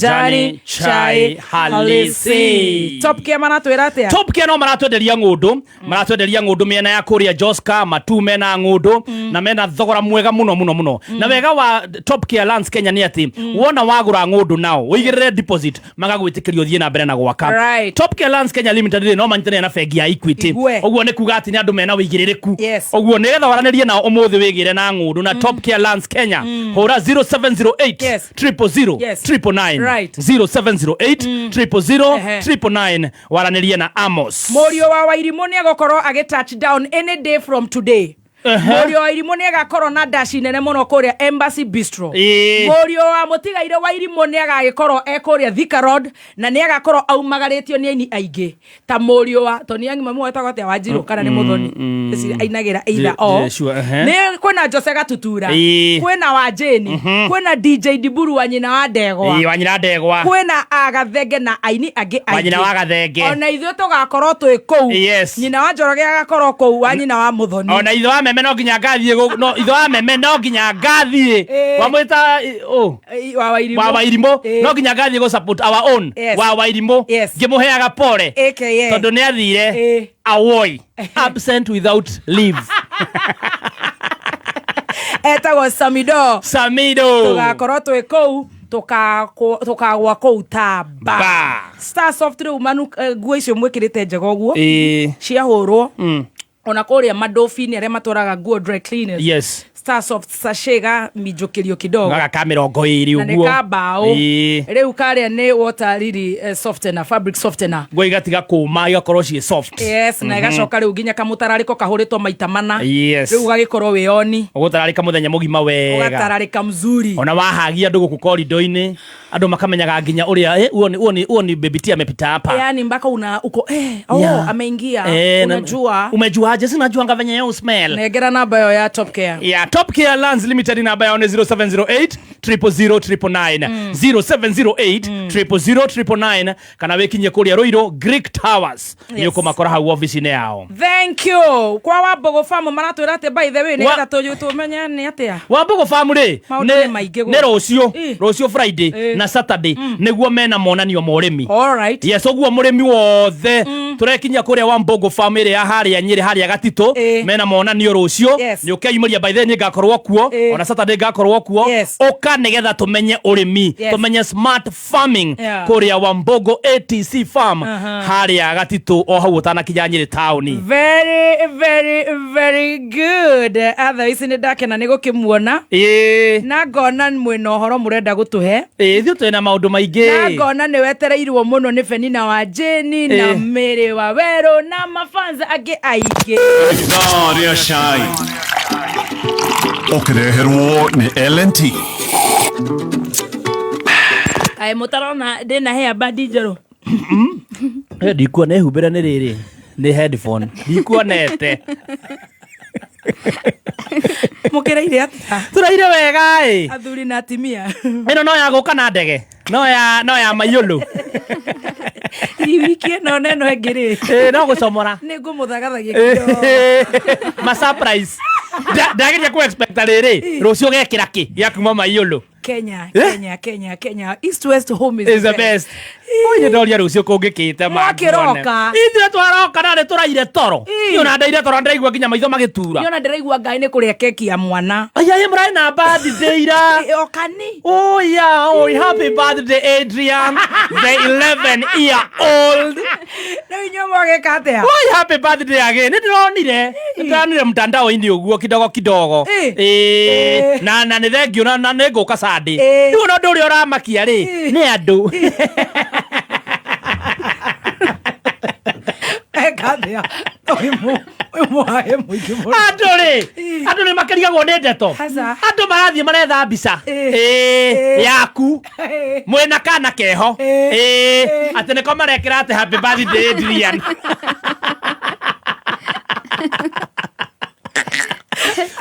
Majani chai chai halisi. halisi. Top Care maratwĩra atĩa? Top Care no maratwenderia ng'ũndũ, maratwenderia ng'ũndũ mĩena ya kũrĩa Joska Matu, mena ng'ũndũ na mena thogora mwega mũno mũno mũno. Na wega wa Top Care Lands Kenya nĩ atĩ wona wagũra ng'ũndũ nao ũigĩrĩre deposit, magagwĩtĩkĩria ũthiĩ na mbere na gwaka. Right. Top Care Lands Kenya Limited rĩ, no manyitanĩre na bengi ya Equity. Igue. Ũguo nĩ kuga atĩ nĩ andũ mena ũigĩrĩrĩku. Yes. Ũguo nĩgetha waranĩrie nao ũmũthĩ wĩgĩre na ng'ũndũ na Top Care Lands Kenya, hũra 0708 Yes. 000 Yes. 999. Right. 0708 000 Ehe. 999, waranĩrie na Amos. Mũriũ wa Wairimũ nĩ egũkorwo agĩ touch down any day from today. Mũriũ wa Irimũ nĩ agakorwo na ndaci nene mũno kũrĩa Embassy Bistro. Ĩĩ. Mũriũ wa mũtigaire wa Irimũ nĩ agagĩkorwo e kũrĩa Thika Road na nĩ agakorwo aumagarĩtio nĩ aini aingĩ ta mũriũ wa Tony Ang'ima mwetagwo atĩa, Wanjirũ kana nĩ Mũthoni. Ĩci ainagĩra either or. Ndĩ sure, ehe. Nĩ kwĩna Jose Gatutura, Ĩĩ. kwĩna wa Jane, kwĩna DJ Diburu wa nyina wa Ndegwa, Ĩĩ, wa nyina ndegwa. Kwĩna Agathenge na aini angĩ Wa nyina aingĩ. wa Gathenge. Ona ithuĩ tũgakorwo twĩ kũu. Yes. Nyina wa Njoroge agakorwo kũu, wa nyina wa Mũthoni. Ona ithe wa meme no nginya ngathiĩ no ithe wa meme no nginya ngathiĩ. Ĩĩ. Wamwĩta ũ? Ĩ, wa Wairimũ. Wa Wairimũ. Ĩĩ. No nginya ngathiĩ gũ support our own. Yes. Wa Wairimũ. Yes. Ngĩmũheaga pole AKA. tondũ nĩ athire Ĩĩ. awoi, absent without leave. Etagwo Samido. Samido. Tũgakorwo twĩ kũu, tũkagwa kũu ta ba. Ba. Starsoft rĩu manu, nguo icio mwĩkĩrĩte njega ũguo Ĩĩ. ciahũrwo ona kũrĩa madobi-inĩ arĩa matwaraga nguo dry cleaners. Yes. Starsoft sachet ga minjũkĩrio kidogo. Gaka ka 20 Na nĩ ũguo. ka mbaũ. Ĩĩ. Rĩu karĩa nĩ water lily softener, fabric softener. Nguo igatiga kũma, igakorwo ciĩ soft. Yes, na ĩgacoka rĩu nginya kamũtararĩko kahũrĩtwo maita mana. Yes. Rĩu ũgagĩkorwo wĩ oni. Ũgũtararĩka mũthenya mũgima wega. Ũgatararĩka mzuri. Ona wahagia andũ gũkũ korido-inĩ, andũ makamenyaga nginya ũrĩa uo ni baby T amepita hapa. Yani mpaka una uko oh, Yeah. ameingia. Eh, Unajua. Umejuaje? Si najuanga venye yo smell. Negera namba ĩyo ya Top Care. Ya Top Care Lands Limited, namba yao nĩ 0708 000 999, 0708 000 999, kana wĩkinyie kũrĩa Ruiru Greek Towers, nĩ ũkũmakora hau ofici-inĩ yao. Thank you. Kwa Wambogo Farm maratwĩra atĩ by the way nĩgetha tũmenye nĩ atĩa. Wambogo Farm rĩ, Maũndũ nĩ maingĩ gũkũ. nĩ rũciũ. Ĩ. Rũciũ Friday Ĩ. na Saturday nĩguo mena monanio ma ũrĩmi. All right. Yes, ũguo mũrĩmi wothe tũrekinyia kũrĩa Wambogo Farm ĩrĩa ya harĩa Nyĩrĩ, harĩa Gatitũ. Ĩ. Mena monanio rũciũ. Yes. Nĩ ũkeyumĩria. By the way, niĩ ngakorwo kuo. Ĩ. Ona Saturday ngakorwo kuo. Yes. Ũka nĩgetha tũmenye ũrĩmi, Yes. tũmenye smart farming Yeah. kũrĩa Wambogo ATC Farm harĩa Gatitũ, o hau ũtanakinya Nyĩrĩ taũni. Very very very good. Otherwise nĩ ndakena nĩ gũkĩmuona. Ĩĩ. Na ngona mwĩna ũhoro mũrenda gũtũhe. Ĩĩ, ithuĩ twĩna maũndũ maingĩ. Na ngona nĩ wetereirwo mũno nĩ Benina wa Jane na Ĩ. Mary wa Werũ na mafans angĩ aingĩ. Ithaa rĩa cai ũkĩreherwo nĩ LNT. Kaĩ mũtarona ndĩna hair band njerũ? Ndikuona ĩhumbĩre nĩ rĩrĩ nĩ headphone, ndikuonete. Mũkĩraire atĩa? Tũraire wega ĩ. Athuri na atimia. Ĩno no ya gũka na ndege, no ya maiyũlũ. Wiki ĩno na ĩno ĩngĩ rĩ, Ĩ, no gũcomora. Nĩ ngũmũthagathagia kidogo. Ma surprise. Ndageria kũ expect rĩrĩ rũciũ gekĩra kĩ gĩa kuma maiyũlũ. Kenya, Eh? Kenya, Kenya, Kenya. East West home is, Is the best. Oye ndoria rũciũ kũngĩkĩte Mwakĩroka. Ithuĩ twaroka na nĩ tũraire toro. Ii. Niĩ ona ndaire toro ndĩraigua nginya maitho magĩtura. Niona ndĩraigua Ngai nĩ kũrĩa keki ya mwana. Aya ĩ mũrarĩ na birthday ira. Okani. Oh yeah, oh happy birthday Adrian, the 11 year old. Rĩu inyuĩ mwagĩka atĩa? Oi happy birthday again. Nĩ ndĩronire. Nĩ ndĩronire mtandao-inĩ ũguo kidogo kidogo. Ĩ. Ĩ. Na na nĩ thank you na na nĩ ngũka Sunday. Ĩ. Rĩu ona ũndũ ũrĩa ũramakia rĩ nĩ andũ. Eka atĩa? Ũyũ mũhae mũingĩ mũno. Andũ rĩ, andũ nĩ makĩrigagwo nĩ ndeto. Andũ marathiĩ maretha mbica. Ĩ, yaku. Mwĩna kana keho. Ĩ, atĩ nĩko marekĩra atĩ happy birthday Adrian.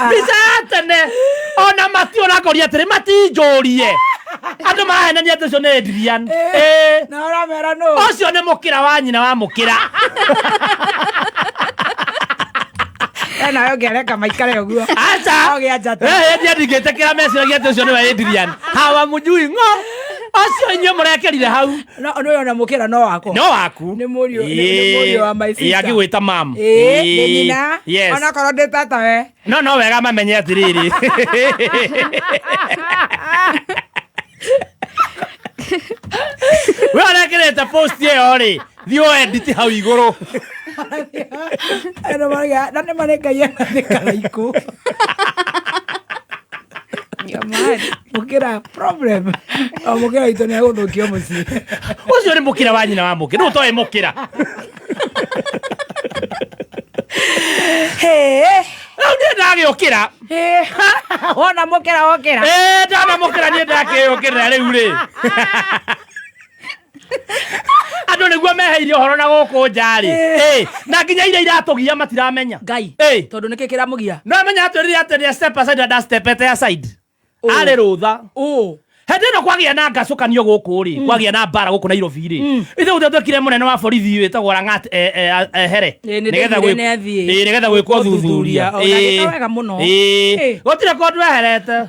Mbica ya tene ona mationa ngoria atĩrĩ matinjũrie. Andũ marahenania atĩ ũcio nĩ Adrian. Ĩ. Na ũramera nũ? Ũcio nĩ mũkĩra wa nyina wa mũkĩra. Nawe ũngĩareka maikare ũguo. Aca. Ogĩa njata. Eh, ndiĩ ndingĩtĩkĩra meciragia atĩ ũcio nĩwe Adrian. Hawamjui ng'o. Ũcio inyuĩ mũrekĩrire hau. No nĩ ona mũkĩra no wakwa. No waku. Nĩ mũriũ nĩ mũriũ wa my sister. Ĩ, angĩgwĩta mam. Ĩ, nĩ nyina. Yes. Onakorwo ndĩ tata we. No no wega mamenye atĩrĩrĩ. We ũrekĩrĩte post ĩyo rĩ, thiĩ ũ edit hau igũrũ. Andũ marauga, na nĩ marĩ Ngai anathĩ karaikũ. Mũkĩra problem. O mũkĩra witũ nĩ egũthũkio mũciĩ. Ũcio nĩ mũkĩra wa nyina wa mũkĩra. Nũ ũtoĩ mũkĩra? Rĩu niĩ ndagĩũkĩra. Wona mũkĩra wokĩra. Ĩ, ndona mũkĩra niĩ ndakĩũkĩrĩra rĩu rĩ. Andũ nĩguo meheirie ũhoro na gũkũ nja rĩ. Ĩ, na nginya iria iratũgia matiramenya. Ngai. Ĩ. Tondũ nĩkĩ kĩramũgia? No amenya atwĩrire atĩ nĩ step aside na ndastepete aside. Arĩ rũtha. Hĩndĩ ĩno kwagĩa na ngacũkanio gũkũ rĩ, kwagĩa na mbara gũkũ Nairobi rĩ. Ithuĩ gũtirĩ twekire mũnene wa borithi wĩtagwo Lang'at ehere. Ĩ, nĩ Nĩgetha ndaiguire nĩ athiĩ. Ĩ, nĩgetha gwĩkwo thuthuria. O, na agĩka wega mũno. Ĩ. Ĩ. Gũtirĩ kũndũ eherete.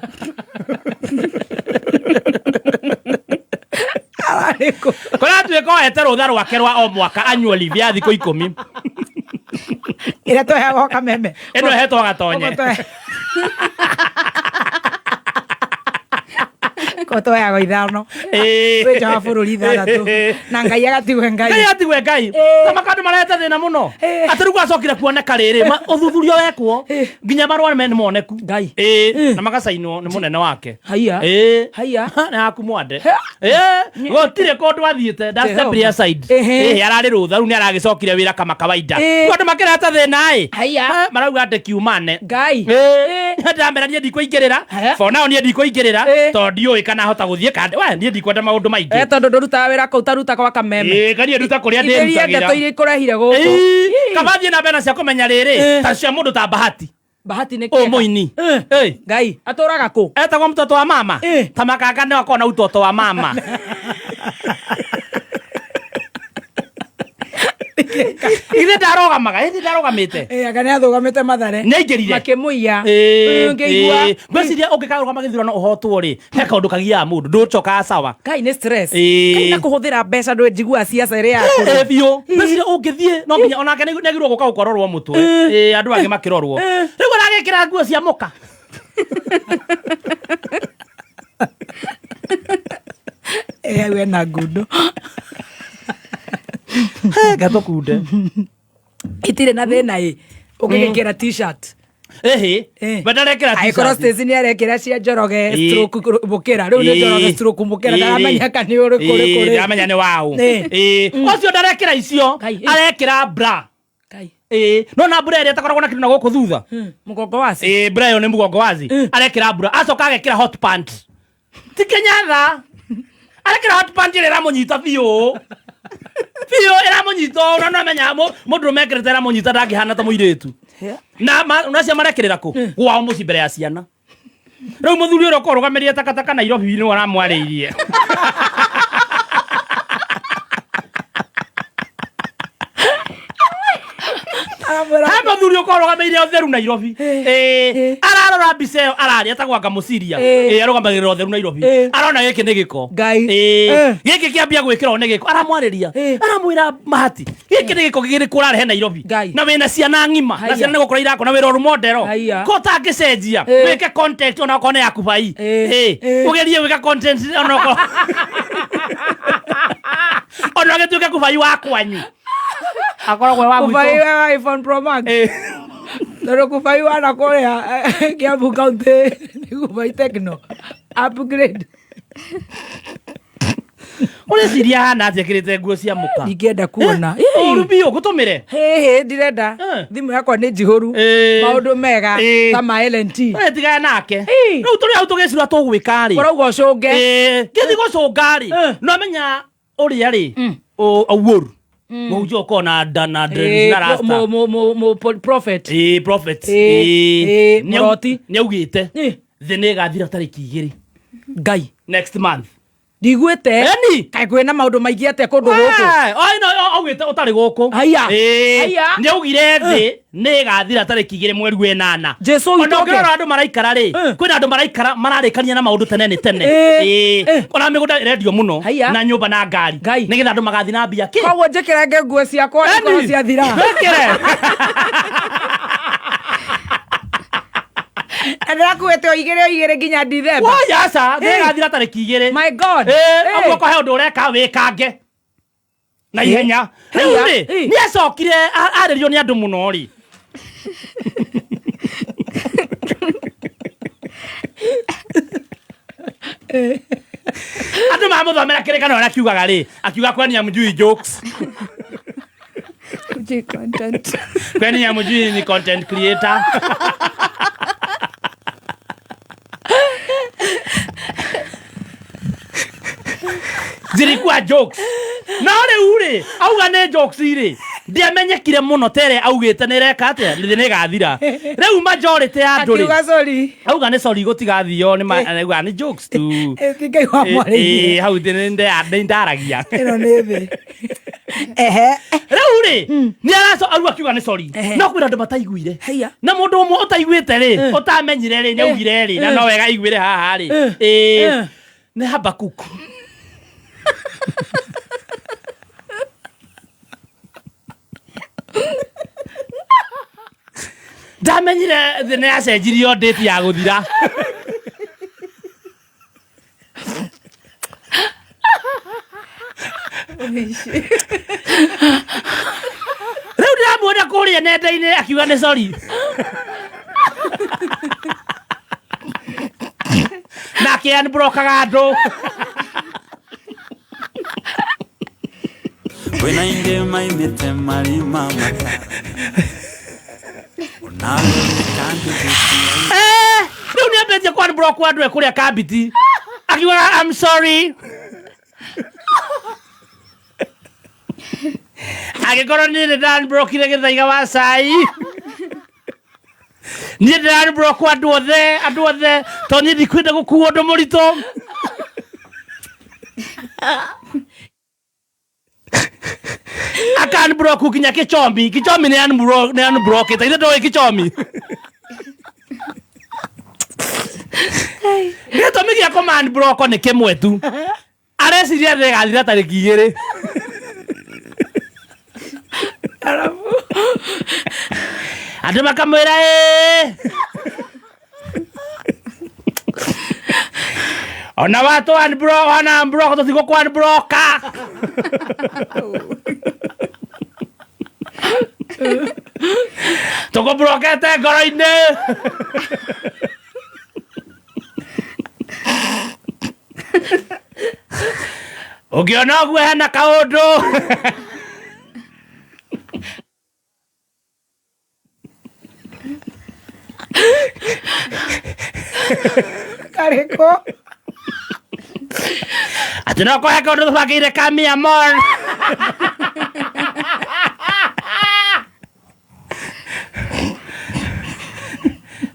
Kũratuĩka oete rũtha rwake rwa o mwaka annual leave ya thikũ 10. Ĩrĩa tweheagwo kameme. Ĩno ĩhetwo gatonye. Ko tweheagwo ithano. Wĩ nja wa bũrũri ithathatũ. Na Ngai agatigwe Ngai. Ngai atigwe Ngai. Ta makandũ marehete thĩna mũno. Atĩ rĩu gwacokire kuoneka rĩrĩ, ũthuthuria wekwo nginya marũa me nĩ moneku. Ngai. Ĩ, na magacainwo nĩ mũnene wake. Haiya. Ĩ. Haiya. Nĩ haku mwande. Ĩ, gũtirĩ kũndũ athiĩte, nda step Jehova. aside. Ehe. Ĩ, ararĩ rũtha, rĩu nĩ aragĩcokire wĩra kama kawaida. Ĩ. Rĩu andũ makĩrehete thĩna ĩ. Haiya. Marauga atĩ kiumane. Ngai. Ĩ. Ndamera niĩ ndikũingĩrĩra. For now niĩ ndikũingĩrĩra tondũ ndiũĩ kana hota gũthiĩ kande. We niĩ ndikwenda maũndũ maingĩ. Eh, tondũ ndũrutaga wĩra kũu taruta gwa kameme. Ĩ, kaniĩ nduta kũrĩa Ithĩria ndĩrutagĩra. ndeto iria ikũrehire gũkũ. Ĩ, kaba thiĩ na mbere na cia kũmenya rĩrĩ ta cia mũndũ ta Bahati. Bahati nĩ Ũ kĩega. mũini. Ĩ. Ngai atũraga kũ? Etagwo mtoto wa mama. Ta makanga nĩ akorwo na utoto wa mama. Ithe ndarũgamaga, ĩndĩ ndarũgamĩte. Ĩ, anga nĩ athũgamĩte Mathare. Nĩ aingĩrire. Makĩmũiya. Ĩ, Ngĩigua. ĩ. Ngwĩciria ũngĩkarũgama gĩthurano ũhotwo rĩ, he kaũndũ kagiaga mũndũ, ndũcokaga sawa. Ngai nĩ stress. Ĩ. Ngai na kũhũthĩra mbeca ndũ njiguaga ciaca ĩrĩa ya Ĩ, biũ. Ngwĩciria ũngĩthiĩ no nginya onake nĩ agĩrĩirwo gũka gũkororwo mũtwe. Ĩ, andũ angĩ makĩrorwo. Rĩu aragĩkĩra nguo cia mũka. Ĩ, hau ena ngundu. Gatũkunde. Itirĩ na thĩna ĩ. Ũngĩgĩkĩra t-shirt. Ĩhĩ. We ndarekĩra Angĩkorwo t-shirt. Stacy nĩ arekĩra cia Njoroge Ĩ. stroke mũkĩra. Rĩu nĩ Njoroge stroke mũkĩra ndaramenya kana nĩ ũrĩkũ ũrĩkũ Ĩ, rĩ. ndaramenya nĩ waũ. Ĩ. Ĩ, ũcio ndarekĩra icio arekĩra bra. Ngai. Ĩ, no na mbura ĩrĩa ĩtakoragwo na kĩndũ na gũkũ thutha. Mũgongo waci. Ĩ, mbura ĩyo nĩ mũgongo waci. Arekĩra mbura acoka agekĩra hot pant. Ti Kenyatta. Arekĩra hot pant ĩrĩa ĩramũnyita biũ. Biũ ĩramũnyita ũũ na nĩamenya mũndũ ũrũme ekĩrĩte ĩramũnyita ndangĩhana ta mũirĩtu. Na nacio marekĩrĩra kũ? Gwao mũciĩ mbere ya ciana. Rĩu mũthuri ũrĩa ũkorwo ũrũgamĩrĩire takataka Nairobi nĩwe ũramwarĩirie. Aramwĩra He mũthuri ũkorwo arũgamĩrĩire ũtheru Nairobi. Ĩĩ. Ararora mbica ĩyo ararĩa etagwo anga Mũciria. Ĩĩ arũgamagĩrĩra ũtheru Nairobi. Arona gĩkĩ nĩ gĩko. Ngai. Ĩĩ. Gĩkĩ kĩambia gwĩkĩrwo nĩ gĩko. Aramwarĩria. Aramwĩra Mahati. Gĩkĩ nĩ gĩko gĩkĩ ũrarehe Nairobi. Na wĩna ciana ng'ima. Na Haiya. ciana nĩ gũkũra irakũra na wĩra ũru modero. Haiya. Ko ũtangĩcenjia. Wĩke content ona okorwo nĩ ya kubai. Ĩĩ. Ũgerie gwĩka content ona okorwo ona gĩtuĩke kubai wa kwanyu. Akoragwo wa Kubai gwitũ. wa iPhone Pro Max. Tondũ kubai wa na kũrĩa Kiambu County nĩ kubai Tecno. Upgrade. Ũreciria hana atĩa ekĩrĩte nguo cia mũka? Ingĩenda kuona. Ũru biũ ngũtũmĩre. Hĩhĩ ndirenda. Thimũ yakwa nĩ njihũru. Maũndũ mega ta ma LNT. We tigana nake. Rĩu tũrĩ hau tũgĩcira tũgwĩka rĩ. Ũrauga ũcũnge. Ngĩthiĩ gũcũnga rĩ. No menya ũrĩa rĩ. Owuoru. Mũhunjia ũkoragwo na nda na dreads na rasta. Prophet. Ĩĩ prophet. Ĩĩ, Ĩĩ. mũroti. Nĩaugĩte. Thĩ nĩ ĩgathira tarĩki 2. Ngai. Next month. Ndiguĩte. Eni. Kaĩ kwĩna maũndũ maingĩ atĩa kũndũ gũkũ? Augĩte ũtarĩ gũkũ. Haiya. Ĩĩ. Haiya. Nĩaugire thĩ nĩ ĩgathira tarĩki 2 mweri wa ĩnana. Jesu Ona witũ oke. ũngĩrora andũ maraikara rĩ, kwĩna andũ maraikara mararĩkania na maũndũ tene nĩ tene. Ĩĩ. Ĩĩ. Ona mĩgũnda ĩrendio mũno na nyũmba na ngari. Nĩgetha andũ magathiĩ na mbia kĩ. Koguo njĩkĩrange nguo ciakwa Eni. ikorwo ciathira. Wĩkĩre. Na ndĩrakuĩte o igĩrĩ o igĩrĩ nginya Dithemba. Woi aca, thĩ ĩgathira tarĩki 2. My God. Ĩĩ, ũguo kwa he ũndũ ũreka wĩkange na ihenya. Rĩu rĩ, nĩ acokire arĩrio nĩ andũ mũno rĩ. Andũ mamũthomera kĩrĩkanĩro ũrĩa kiugaga rĩ, akiuga kwani hamjui jokes. Hujui content. Kwani hamjui ni content creator. Zilikuwa jokes. No rĩu rĩ, auga nĩ jokes rĩ, ndiamenyekire mũno tere augĩte nĩ ĩreka atĩa, thĩ nĩ ĩgathira. Rĩu majority ya andũ rĩ, Akiuga sorry. auga nĩ sorry gũtigathio nĩ auga nĩ jokes tu. Ti Ngai wamwarĩirie. Ĩĩ, hau nĩ ndaragia. Ĩno nĩ thĩ. Ehe. Rĩu rĩ, nĩ araco arua akiuga nĩ sorry. No kwĩna andũ mataiguire. Na mũndũ ũmwe ũtaiguĩte rĩ, ũtamenyire rĩ, nĩaugire rĩ, na no wega aiguĩre haha rĩ. Ĩĩ. Nĩ Habakuku. Ndamenyire thĩ nĩ yacenjirio date ya gũthira. Rĩu ndĩramuona kũrĩa nenda-inĩ akiuga nĩ sorry. Nake unblockaga andũ. Kwĩna ingĩ maimĩte marima mata Onawe Eh, rĩu nĩ ambĩtie kwa unblock andũ e kũrĩa kambiti. Akiuga I'm sorry. Angĩkorwo niĩ nĩ nda-unblockire gĩthaiga wa cai. Niĩ ndĩra-unblock andũ othe, andũ othe, tondũ niĩ ndikwenda gũkuo ũndũ mũritũ. Aka unblock nginya Kĩchomi. Kĩchomi nĩ unblock, nĩ unblockĩte. Ithe ndũĩ Kĩchomi. Gĩtũmi gĩa kũma unblock nĩ kĩmwe tu. Areciria thĩ ĩgathira tarĩki 2. Andũ makamwĩra ĩĩ. Ona watũ unblock, wana unblock tũtigũkũ unblocka. Tũkũblokete ngoro-inĩ. Ũngĩona ũguo hena kaũndũ. Karĩkũ? Atĩ no kũhe kaũndũ tũbangĩire ka Mia More.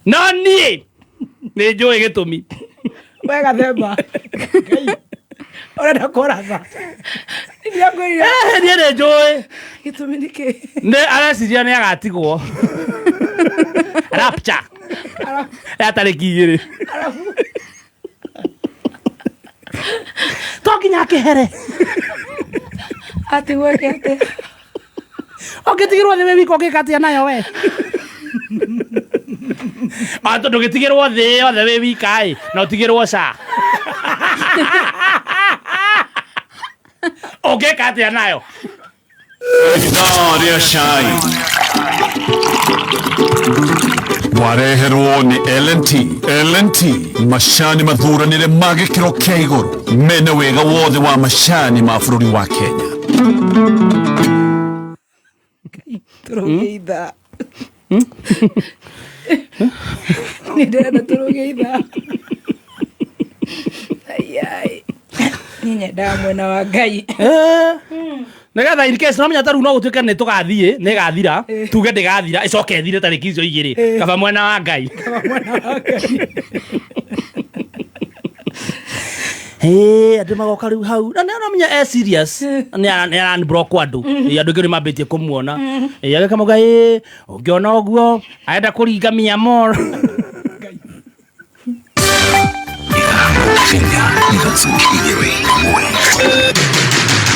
No niĩ nĩ njũĩ gĩtũmi. We gathemba. Ngai. Ũrenda kũratha. Ndiakwĩrire. Niĩ nĩ njũĩ. Gĩtũmi nĩ kĩ? Nĩ areciria nĩ agatigwo rapture ya tarĩki 2. To nginya akĩhere. Atigwo eke atĩa? Ũngĩtigĩrwo thĩ wĩ wika ũngĩka atĩa nayo we? Ah, tondũ ndũgĩtigĩrwo thĩ yothe wĩ wika ĩ, na ũtigĩrwo ca. Ũngĩka atĩa nayo? Ithaa rĩa cai wareherwo nĩ L&T. L&T, macani mathuranĩre ma gĩkĩro kĩa igũrũ, mena wega wothe wa macani ma bũrũri wa Kenya. Tũrũge ithaa. Nĩ ndĩrenda tũrũge ithaa. Ai, niĩ nyendaga mwena wa Ngai. Nĩgetha in case no menya ta rĩu no gũtuĩke nĩ tũgathiĩ, nĩ ĩgathira, tuge ndĩgathira, ĩcoke ĩthire tarĩki icio 2. Kaba mwena wa Ngai. Ĩĩ, andũ magoka rĩu hau na nĩ aramenya e serious, nĩ aranblock andũ. Ĩĩ, andũ aingĩ nĩ mambĩtie kũmuona. Ĩĩ, agĩkamauga ĩĩ ũngĩona ũguo arenda kũringa Miamor.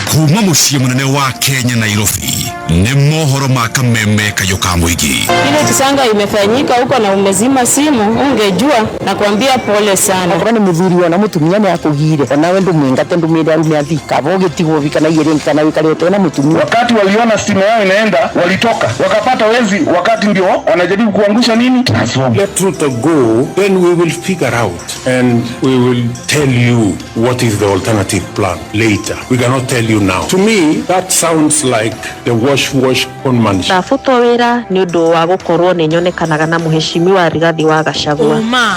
Kuma muciĩ mũnene wa Kenya, Nairobi, nĩ mohoro ma kameme kayũ ka mũingĩ. Ile kisanga imefanyika huko na umezima simu, ungejua na kuambia pole sana. Okorwo nĩ mũthuri wona mũtumia nĩ akũgire, onawe ndũmwĩngate, ndũmwĩre arume athi kaba ũgĩtigwo bika na igĩrĩ kana wĩkare ũtena mũtumia. Wakati waliona stima yao inaenda, walitoka wakapata wezi, wakati ndio wanajaribu kuangusha nini transformer. Let Ruto go, then we will figure out and we will tell you what is the alternative plan later. We cannot tell you now. To me, that sounds like the wash wash conmanship. Ndabutwo wĩra nĩ ũndũ wa gũkorwo nĩ nyonekanaga na mũheshimiwa Rigathi wa Gachagua. Ũma,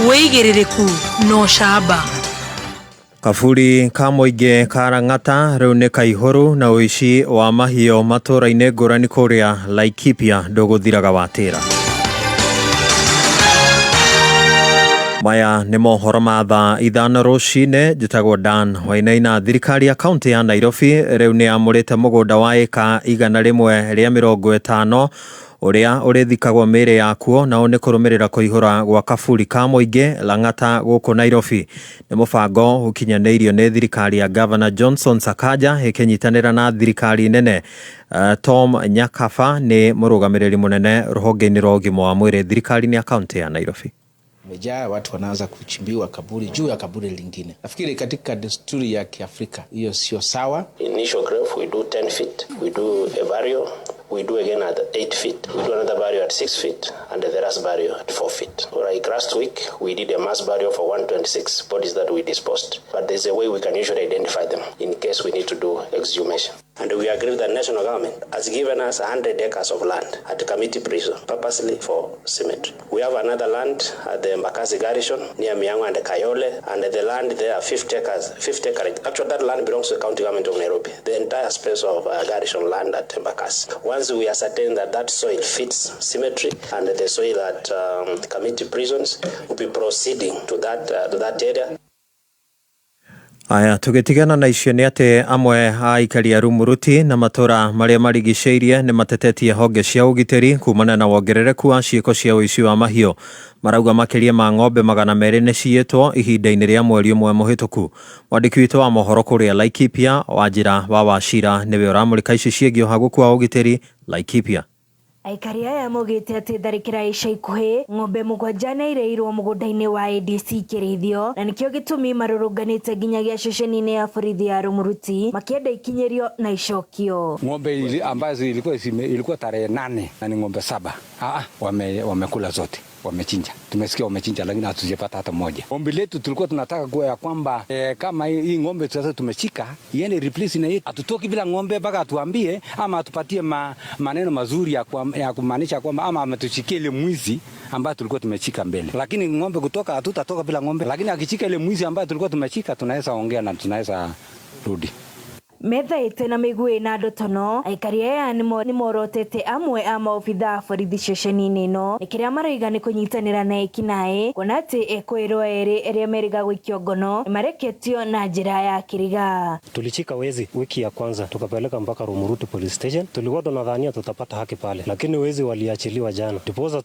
wĩigĩrĩrĩku na ũcamba. Kaburi ka mũingĩ ka Lang'ata rĩu nĩ kaihũru na ũici wa mahiũ matũũra-inĩ ngũrani kũrĩa Laikipia ndũgũthiraga watĩra. Maya nĩ mohoro ma thaa 5 rũcinĩ. Njĩtagwo Dan Wainaina. Thirikari ya kaunti ya Nairobi rĩu nĩ yamũrĩte mũgũnda wa ĩka 150 ũrĩa ũrĩthikagwo mĩĩrĩ yakuo, nao nĩ kũrũmĩrĩra kũihũra gwa kaburi ka mũingĩ Lang'ata gũkũ Nairobi. Nĩ mũbango ũkinyanĩirio nĩ thirikari ya Governor Johnson Sakaja ĩkĩnyitanĩra na thirikari nene. Tom Nyakaba nĩ mũrũgamĩrĩri mũnene rũhonge-inĩ rwa ũgima wa mwĩrĩ thirikari-inĩ ya kaunti ya Nairobi. Imejaa watu wanaanza kuchimbiwa kaburi juu ya kaburi lingine. Nafikiri katika desturi ya Kiafrika hiyo sio sawa. Initial grave we do 10 feet, we do a burial, we do again at 8 feet, we do another burial at 6 feet, and the last burial at 4 feet. Like last week, we did a mass burial for 126 bodies that we disposed. But there's a way we can usually identify them in case we need to do exhumation. And we agree that national government has given us 100 acres of land at Kamiti Prison, purposely for cemetery. We have another land at the Embakasi Garrison near Mihango and Kayole, and the land there, 50 acres, 50 acres. Actually, that land belongs to the county government of Nairobi, the entire space of garrison land at Embakasi. Once we ascertain that that soil fits cemetery and the soil at Kamiti Prisons, we'll be proceeding to that area. Aya, tũgĩtigana na icio nĩ atĩ amwe a aikari a Rumuruti na matũra marĩa marigicĩirie nĩ matetetie honge cia ũgitĩri kumana na wongerereku wa ciĩko cia ũici wa mahiũ. Marauga makĩria ma ng'ombe 200 nĩ ciiyĩtwo ihinda-inĩ rĩa mweri ũmwe mũhĩtũku. Mwandĩki witũ wa mohoro kũrĩa Laikipia, Wanjĩra wa Wachira, nĩwe ũramũrĩka ici ciĩgiĩ ũhagũku wa ũgitĩri Laikipia. Aikari aya maugĩte atĩ tharĩkĩra ica ikuhĩ ng'ombe 7 nĩ ireirwo mũgũnda-inĩ wa ADC Kĩrĩithio, na nĩkĩo gĩtũmi marũrũnganĩte nginyagia ceceni-inĩ ya borithi ya Rumuruti makĩenda ikinyĩrio na icokio. Ng'ombe ambazo ilikuwa tarehe 8 na ni ng'ombe 7. Wamekula zote. Wamechinja. Tumesikia wamechinja lakini hatujapata hata moja. Ombi letu tulikuwa tunataka kuwa ya kwamba kama hii ng'ombe sasa tumeshika iende replace na yetu. Hatutoki bila ng'ombe mpaka atuambie ama atupatie maneno mazuri ya kumaanisha kwamba ama ametushikia ile mwizi ambaye tulikuwa tumeshika mbele. Lakini ng'ombe kutoka hatutatoka bila ng'ombe. Lakini akichika ile mwizi ambaye tulikuwa tumeshika tunaweza ongea na tunaweza rudi. Methaĩte na mĩguĩ na ndotono aikari aya nĩmorotete amwe a maobitha a borithi ceceni-inĩ ĩno nĩ kĩrĩa maroiga nĩ kũnyitanĩra na ekinaĩ kuona atĩ ekũĩrwo erĩ arĩa merĩga gũikio ngono nĩmareketio na njĩra ya kĩriga. Tulishika wezi wiki ya kwanza tukapeleka mpaka Rumuruti police station. Tulikuwa tunadhania tutapata haki pale, lakini wezi waliachiliwa jana. Ndiposa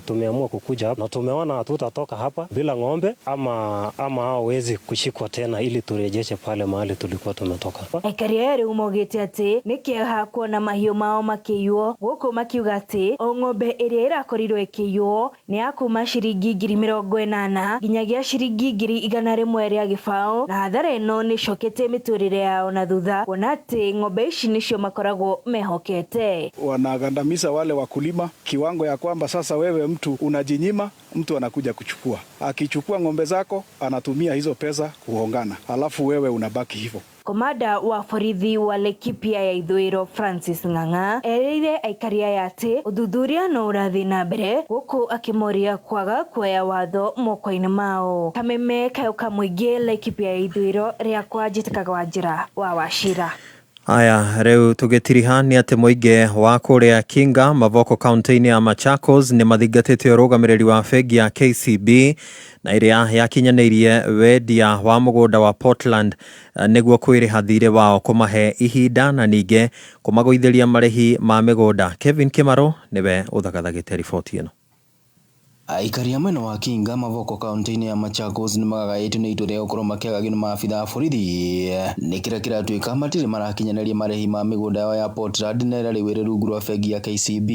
tumeamua kukuja hapa na tumeona hatutatoka hapa bila ng'ombe ama hao wezi kushikwa tena ili turejeshe pale mahali tulikuwa tumetoka. Aikari aya rĩu maugĩte atĩ nĩ kĩeha kuona mahiũ mao makĩiywo gũkũ makiuga atĩ o ng'ombe ĩrĩa ĩrakorirwo ĩkĩiywo nĩ ya kuma ciringi 80,000 nginyagia ciringi 100,000 rĩa gĩbaũ na hathara ĩno nĩ ĩcoketie mĩtũrĩre yao na thutha kuona atĩ ng'ombe ici nĩcio makoragwo mehokete. Wanagandamiza wale wakulima kiwango ya kwamba sasa wewe mtu unajinyima, mtu anakuja kuchukua. Akichukua ng'ombe zako anatumia hizo pesa kuhongana, alafu wewe unabaki hivyo. Komanda wa borithi wa Laikipia ya Ithũĩro Francis Ng'ang'a erĩire aikari aya atĩ ũthuthuria no ũrathiĩ na mbere gũkũ akĩmoria kwaga kuoya watho moko-inĩ mao. Kameme kayũ ka mũingĩ Laikipia ya Ithũĩro rĩakwa njĩtĩkaga Wanjĩra wa Wachira. Aya rĩu tũgĩtiriha nĩ atĩ mũingĩ wa kũrĩa Kinga Mavoko kaunti-inĩ ya Machakos nĩ mathingatĩte ũrũgamĩrĩri wa bengi ya KCB na ĩrĩa yakinyanĩirie wendia wa mũgũnda wa Portland nĩguo kwĩrĩha thirĩ wao kũmahe ihinda na ningĩ kũmagũithĩria marĩhi ma mĩgũnda. Kevin Kimaro nĩwe ũthagathagĩte riboti ĩno. Aikari a mwena wa Kinga Mavoko kaunti-inĩ ya Machakos nĩ magagaĩtio nĩ itua rĩa gũkorwo makĩagagio nĩ maabitha a borithi nĩ kĩrĩa kĩratuĩka matirĩ marakinyanĩria marĩhi ma mĩgũnda yao ya Portland na ĩrĩa rĩu ĩrĩ rungu rwa bengi ya KCB.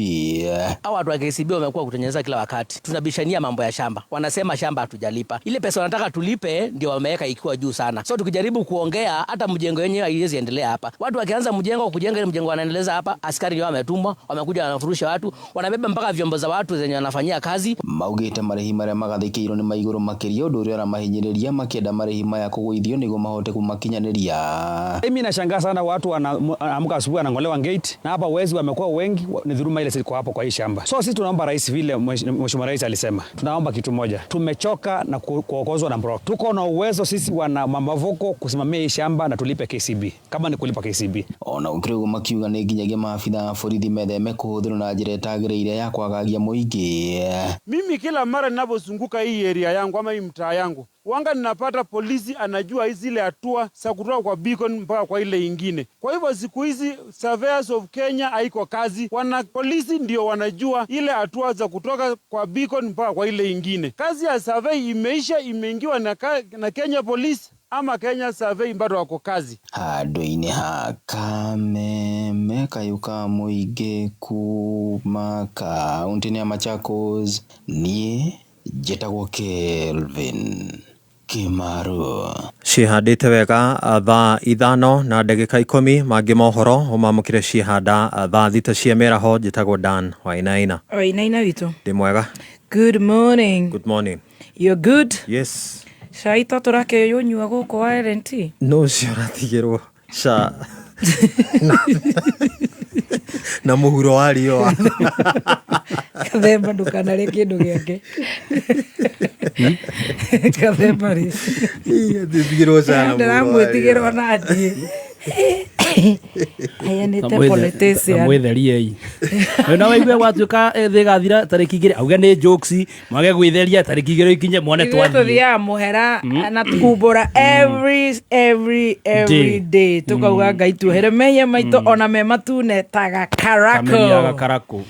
Hawa watu wa KCB wamekuwa kutengeneza kila wakati. Tunabishania mambo ya shamba. Wanasema shamba hatujalipa. Ile pesa wanataka tulipe ndio wameweka ikiwa juu sana. So tukijaribu kuongea hata mjengo wenyewe haiwezi endelea hapa. Watu wakianza mjengo kujenga ile mjengo wanaendeleza hapa, askari ndio wametumwa, wamekuja wanafurusha watu, wanabeba mpaka vyombo za watu zenye wanafanyia kazi. Maugĩte marĩhi marĩa magathĩkĩirwo nĩ maigũrũ makĩria ũndũ ũrĩa ũramahinyĩrĩria makĩenda marĩhi maya kũgũithio nĩguo mahote kũmakinyanĩria. Mimi nashangaa sana watu wanaamka asubuhi wanang'olewa gate na hapa wezi wamekuwa wengi, ni dhuluma ile ziko hapo kwa hii shamba. So sisi tunaomba rais, vile mheshimiwa rais alisema, tunaomba kitu moja. Tumechoka na kuokozwa na mbroko. Tuko na uwezo sisi wana Mavoko kusimamia hii shamba na tulipe KCB kama ni kulipa KCB. Ona gũkĩrĩ ũguo makiuga nĩ nginyagia maabitha a borithi metheme kũhũthĩrwo na njĩra ĩtagĩrĩire ya kwagagia mũingĩ. Mimi kila mara ninapozunguka hii area yangu ama hii mtaa yangu, wanga ninapata polisi anajua zile hatua za kutoka kwa beacon mpaka kwa ile ingine. Kwa hivyo siku hizi Surveyors of Kenya haiko kazi, wana polisi ndio wanajua ile hatua za kutoka kwa beacon mpaka kwa ile ingine. Kazi ya survey imeisha, imeingiwa na Kenya Police ama Kenya Survey bado wako kazi. Handũ-inĩ ha Kameme kayũ ka mũingĩ kuma kaunti-inĩ ya Machakos, niĩ njĩtagwo Kelvin Kimaru. Cihandĩte wega thaa 5:10 mangĩ mohoro ũmamũkĩre ciehanda thaa 6 cia mĩaraho. Njĩtagwo Dan Wainaina. Wainaina witũ. Ndĩ mwega. Good morning. Good morning. You're good? Yes. Cai to tũrakĩũnyua gũkũ wa LNT? No ũcio ũratigĩrwo ca na mũhuro wa riũa. Kathemba ndũkanarĩe kĩndũ gĩake. Kathemba rĩ. Tigĩrwo ca na mũhuro wa riũa. Ndĩramwĩtigĩra ona niĩ. Heanĩte politician. Mwĩtheriei. Na waigue gwatuĩka thĩ ĩgathira tarĩki 2 auge nĩ jokes, mwage gwĩtheria tarĩki 2 ikinye mwone twathiĩ. Tũthiaga mũhera na kumbũra every day tukauga Ngai tuohere mehia maitũ ona me matune ta gakarakũ.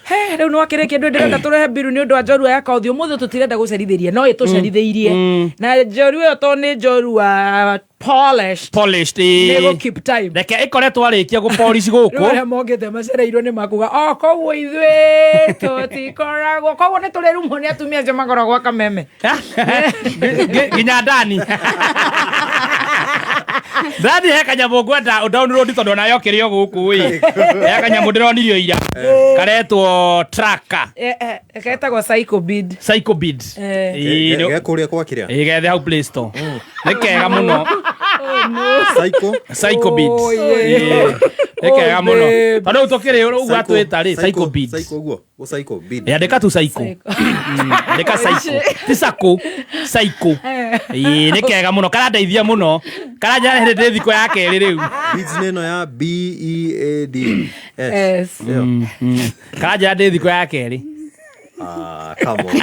He rĩu nĩ wakĩrĩkia ndũ ndĩrenda tũrehe mbiru nĩ ũndũ wa njorua ya Kauthi. Ũmũthĩ tũtirenda gũcerithĩria no ĩtũcerithĩirie na njorua ĩyo to nĩ njorua polished nĩ gũ keep time. Reke ĩkoretwo arĩkia gũ polish gũkũ. Rĩu arĩa mokĩte macereirwo nĩ makuga o koguo ithuĩ tũtikoragwo koguo nĩ tũrĩrumwo nĩ atumia acio makoragwo Kameme nginya Dani. Dani he kanyamũ ngwenda ũ download tondũ onayo kĩrĩ o gũkũ ĩ. He kanyamũ ndĩronirio ira karetwo tracker. Getagwo Psychobid. Psychobid. Gekũrĩa kwa kĩrĩa? Ĩ gethe hau Play Store. Nĩ kega mũno. Psychobid. Nĩ kega mũno. Tondũ rĩu tũkĩrĩ ũguo atwĩta rĩ Psychobid. Psycho ũguo. Psychobid. Andĩka tu psycho. Andĩka psycho. Ti sako. Psycho. Ĩĩ nĩ kega mũno karandeithia mũno karanjĩra hĩndĩ ndĩ thikũ ya kerĩ rĩu. Beads nĩ ĩno ya B E A D S. S. Nĩyo. Karanjĩra ndĩ thikũ ya kerĩ. Ah, come on.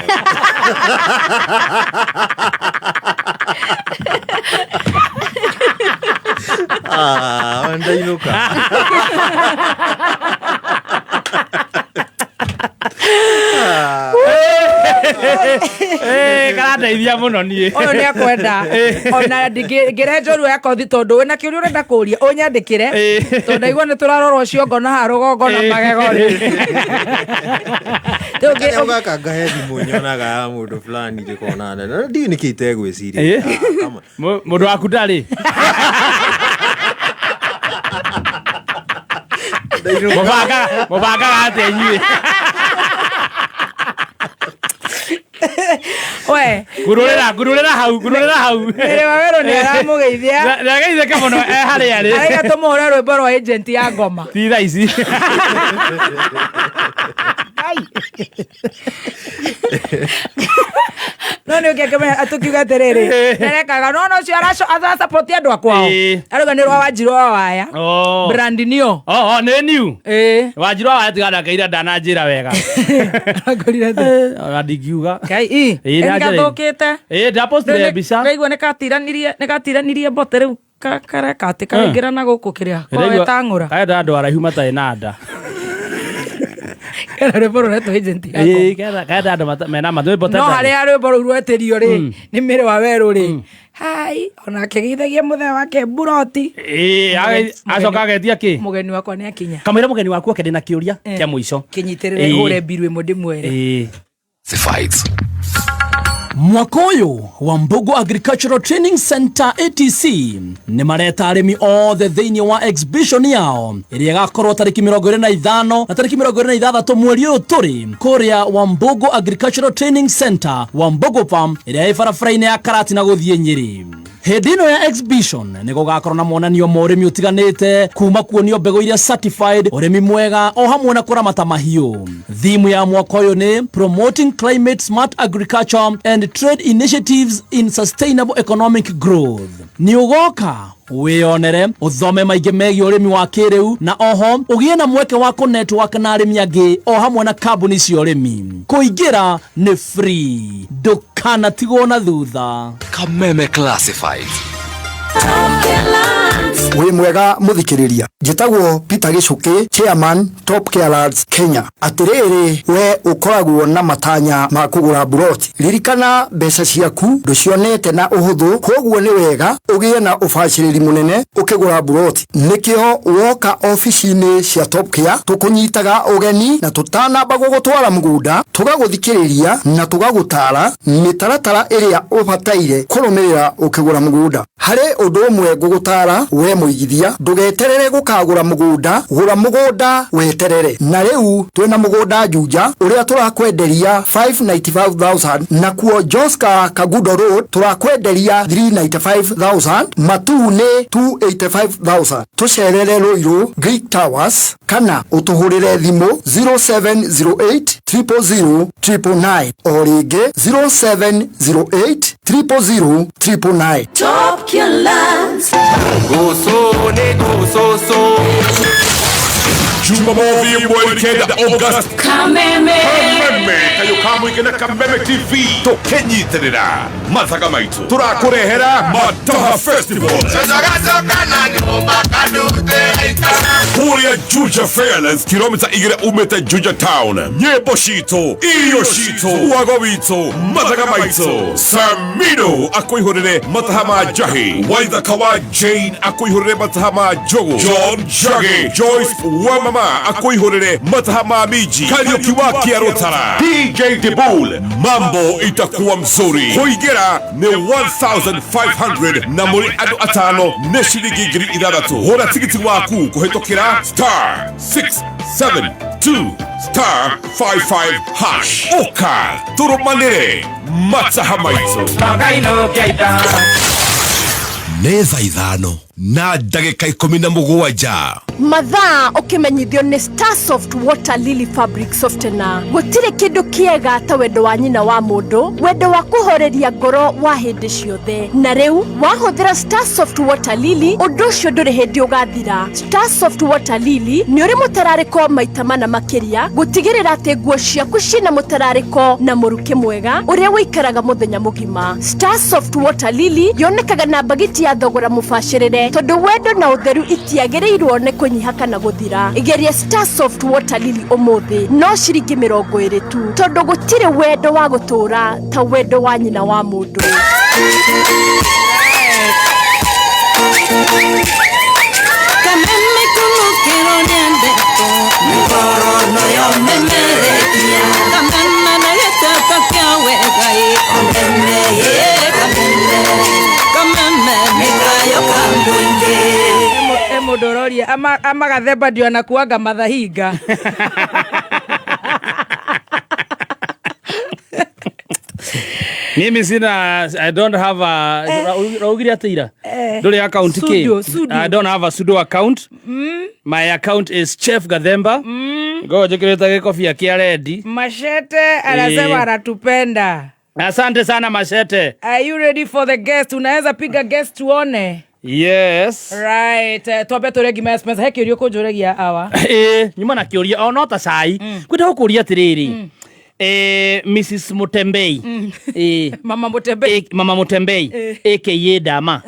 Ah, ndainũka. Karandeithia mũno niĩ. Ũyũ nĩ akwenda ona ngĩre njorua ya kothi tondũ wĩna kĩũria ũrenda kũria ũnyandĩkĩre tondũ ndaigua nĩ tũrarorwo ciongo na haha rũgongo na magego rĩ. Karĩa gaka ngahe thimũ nyonaga ya mũndũ fulani ndĩkona nene. Na ndiũĩ nĩkĩ itegwĩciria. Mũndũ waku ndarĩ. Mũbangaga atĩa inyuĩ? We. Ngurũrĩra, ngurũrĩra hau, ngurũrĩra hau. Mĩrĩ wa werũ nĩ aramũgeithia. Nĩageithĩke mũno e harĩa arĩ. Araiga tũmũhũre rwĩmbo rwa agent ya ngoma. Ti thaa ici. No nĩ ũngĩ akĩmenya atũkiuga atĩrĩrĩ nerekaga no no ũcio arasupport andũ a kwao. Arauga nĩ rwa Wanjirũ wa Waya. Oh. Brand new. Oh, oh, nĩ new. Ĩĩ. Wanjirũ wa Waya tiga ndakeire ndananjĩra wega. Ngorire atĩa? Ona ndingiuga. Ngai ĩ. Ĩĩ, Nĩ nĩanjĩrĩire. gathũkĩte. Ĩĩ, ndapostire mbica. Ndaigua nĩ katiranirie nĩ katiranirie mbote rĩu kareka atĩ karaingĩra na gũkũ kĩrĩa. Ndĩraigua- Kowetang'ũra. Karenda andũ araihu matarĩ na nda. Kena rwĩmbo rũretwo agent ya ngoma. Ĩĩ, karenda andũ mena matũ mbote No ndarĩ. harĩa rwĩmbo rũu rwetĩrio rĩ nĩ mĩrĩ wa werũ rĩ. Hai ona akĩgeithagia mũthee wake mburoti. Ĩĩ, acoka agetia kĩ? Mũgeni wakwa nĩ akinya. Kamũira mũgeni waku oke ndĩna kĩũria kĩa mũico. Kĩnyitĩrĩre Ĩĩ. hũre mbiru ĩmwe ndĩmwere. Ĩĩ. Mwaka ũyũ wa Mbugu Agricultural Training Center ATC nĩ mareta arĩmi othe thĩinĩ wa exhibition yao ĩrĩa ĩgakorwo tarĩki 25 na tarĩki 26 mweri ũyũ tũrĩ kũrĩa Wambugu Agricultural Training Center Wambugu Farm ĩrĩa ĩ barabara-inĩ ya Karatina gũthiĩ Nyĩrĩ. Hĩndĩ ĩno ya exhibition nĩ gũgakorwo na monanio ma ũrĩmi ũtiganĩte kuma kuonio mbegũ iria certified, ũrĩmi mwega o hamwe na kũramata mahiũ. Theme ya mwaka ũyũ nĩ Promoting Climate Smart Agriculture and Trade Initiatives in Sustainable Economic Growth. Nĩ ũgoka wĩyonere ũthome maingĩ megiĩ ũrĩmi wa kĩrĩu na oho ũgĩe na mweke wa kũ-network na arĩmi angĩ o hamwe na kambuni cia ũrĩmi. Kũingĩra nĩ free, ndũkanatigwo na thutha. Kameme Classifieds. Wĩ mwega mũthikĩrĩria, njĩtagwo Peter Gĩcũkĩ, chairman Top Care Lands Kenya. Atĩrĩrĩ, we ũkoragwo na matanya ma kũgũra mburoti, ririkana mbeca ciaku ndũcionete na ũhũthũ, koguo nĩ wega ũgĩe na ũbacĩrĩri mũnene ũkĩgũra mburoti. Nĩkĩo woka obici-inĩ cia Top Care tũkũnyitaga ũgeni na tũtanamba gũgũtwara mũgũnda tũgagũthikĩrĩria na tũgagũtara mĩtaratara ĩrĩa ũbataire kũrũmĩrĩra ũkĩgũra mũgũnda. Harĩ ũndũ ũmwe ngũgũtara we mũigithia, ndũgeterere gũkagũra mũgũnda, gũra mũgũnda weterere. Na rĩu twĩna mũgũnda Juja ũrĩa tũrakwenderia 595,000, nakuo Joska Kagudo Road tũrakwenderia 395,000, Matuu nĩ 285,000. Tũcerere Ruiru Greek Towers kana ũtũhũrĩre thimũ 0708 000 999 o rĩngĩ 0708 000 999. Top Care Lands. Jumamothi mweri 9 August. Kameme. Kameme kayo kamwike na Kameme TV tukinyitirira mathaga maitu turakurehera Mataha Festival kuria Juja Fairlands kilomita 2 umete Juja Town. Nyimbo citũ, irio citũ, wago witũ, mathaga maitũ. Samino akwĩhũrĩre mataha ma njahi, Waithaka wa Jane akwĩhũrĩre mataha ma njogu, John Njagi, Joyce wa mama akwĩhũrĩre mataha ma minji, Kariuki wa Kĩarũtara, DJ Dibul. Mambo itakuwa mzuri. Kũingĩra nĩ 1500 na mũrĩ andũ atano nĩ ciringi 6,000. Hũra tigiti waku kũhĩtũkĩra star 672 star 55 hash. Ũka tũrũmanĩre mataha maitũ. Nĩ thaa 5 na ndagĩka 17. Mathaa ũkĩmenyithio nĩ Starsoft Water Lily Fabric Softener. Gũtirĩ kĩndũ kĩega ta wendo wa nyina wa mũndũ, wendo wa kũhoreria ngoro wa hĩndĩ ciothe. Na rĩu wahũthĩra Starsoft Water Lily, ũndũ ũcio ndũrĩ hĩndĩ ũgathira. Starsoft Water Lily nĩ ũrĩ mũtararĩko maita mana makĩria, gũtigĩrĩra atĩ nguo ciaku ciĩna mũtararĩko na mũrukĩ mwega ũrĩa ũikaraga mũthenya mũgima. Starsoft Water Lily yonekaga na mbagiti ya thogora mũbacĩrĩre, tondũ wendo na ũtheru itiagĩrĩirwo nĩ kũnyiha kana gũthira. Geria Starsoft Water Lily ũmũthĩ, no ciringi 20 tu, tondũ gũtirĩ wendo wa gũtũũra ta wendo wa nyina wa mũndũ. Kameme kumukiro nĩendetwo nĩ ngoro yo memerekia kameme na gĩtata kĩa wega ĩ kameme ĩ kameme kameme nĩ kayo ka mũingĩ. E mũndũ ũroria amagathemba ndio anakuanga mathahinga. Mimi sina, I don't have a raugire atä ira ndå account ki. Sudo, sudo. I don't have a sudo account. My account is Chef Gathemba. Ngo njä kä rä te gä kobia kä a rendi. Mashete anasema anatupenda. Asante sana, Mashete. Are you ready for the guest? Unaweza piga guest tuone. Yes. Right, twambe tũrĩe ngima ya Spencer. He kĩũria ũkũnjũragia awa. Ä nyuma na kä å ria o no ta cai kwenda gå kå ria atä rä rä Mrs Mutembei. Mama Mutembei. Mama Mutembei aka Dama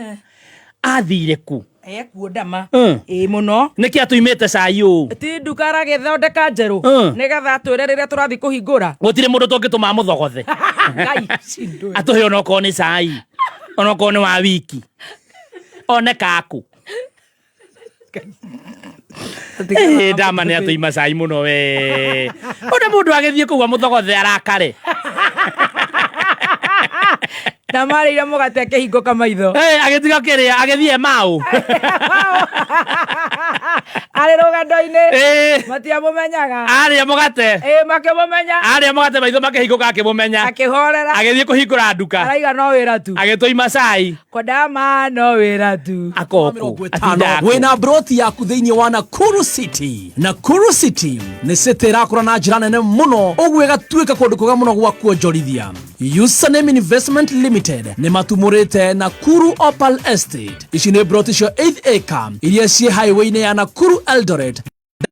athire ku? Ekuo Dama. Ĩ mũno. Nä kä atå imä te cai å? Ti nduka aragĩthondeka njerũ nĩgetha atwĩre rĩrĩa tũrathiĩ kũhingũra. Gå tirä må ndå tå ngä tå ma må thogothe Ngai cindũ. Atå he onokorwo nä cai, onokorwo nä wa wiki, one kaku. Dama nä atå ima cai må no we ona må ndå agä thiä kå u amå thogothe arakare. Na marĩire mũgate akĩhingũka maitho. Agĩtiga kĩrĩa agĩthiĩ mau. Arĩ rũgendo-inĩ matiamũmenyaga. Arĩa mũgate. Ĩ makĩmũmenya. Arĩa mũgate maitho makĩhingũka akĩmũmenya. Akĩhorera. Agĩthiĩ kũhingũra nduka. Araiga no wĩra tu. Agĩtũima cai. Kwa Dama no wĩra tu. Akoko. Wĩna broti yaku thĩinĩ wa Nakuru City. Nakuru City nĩ city ĩrakũra na njĩra nene mũno, ũguo ĩgatuĩka kũndũ kwega mũno gwa kuonjorithia. Username Investment Limited nĩ matumũrĩte Nakuru Opal Estate. Ici nĩ broti cia 8 acre iria ciĩ highway-inĩ ya Nakuru Eldoret.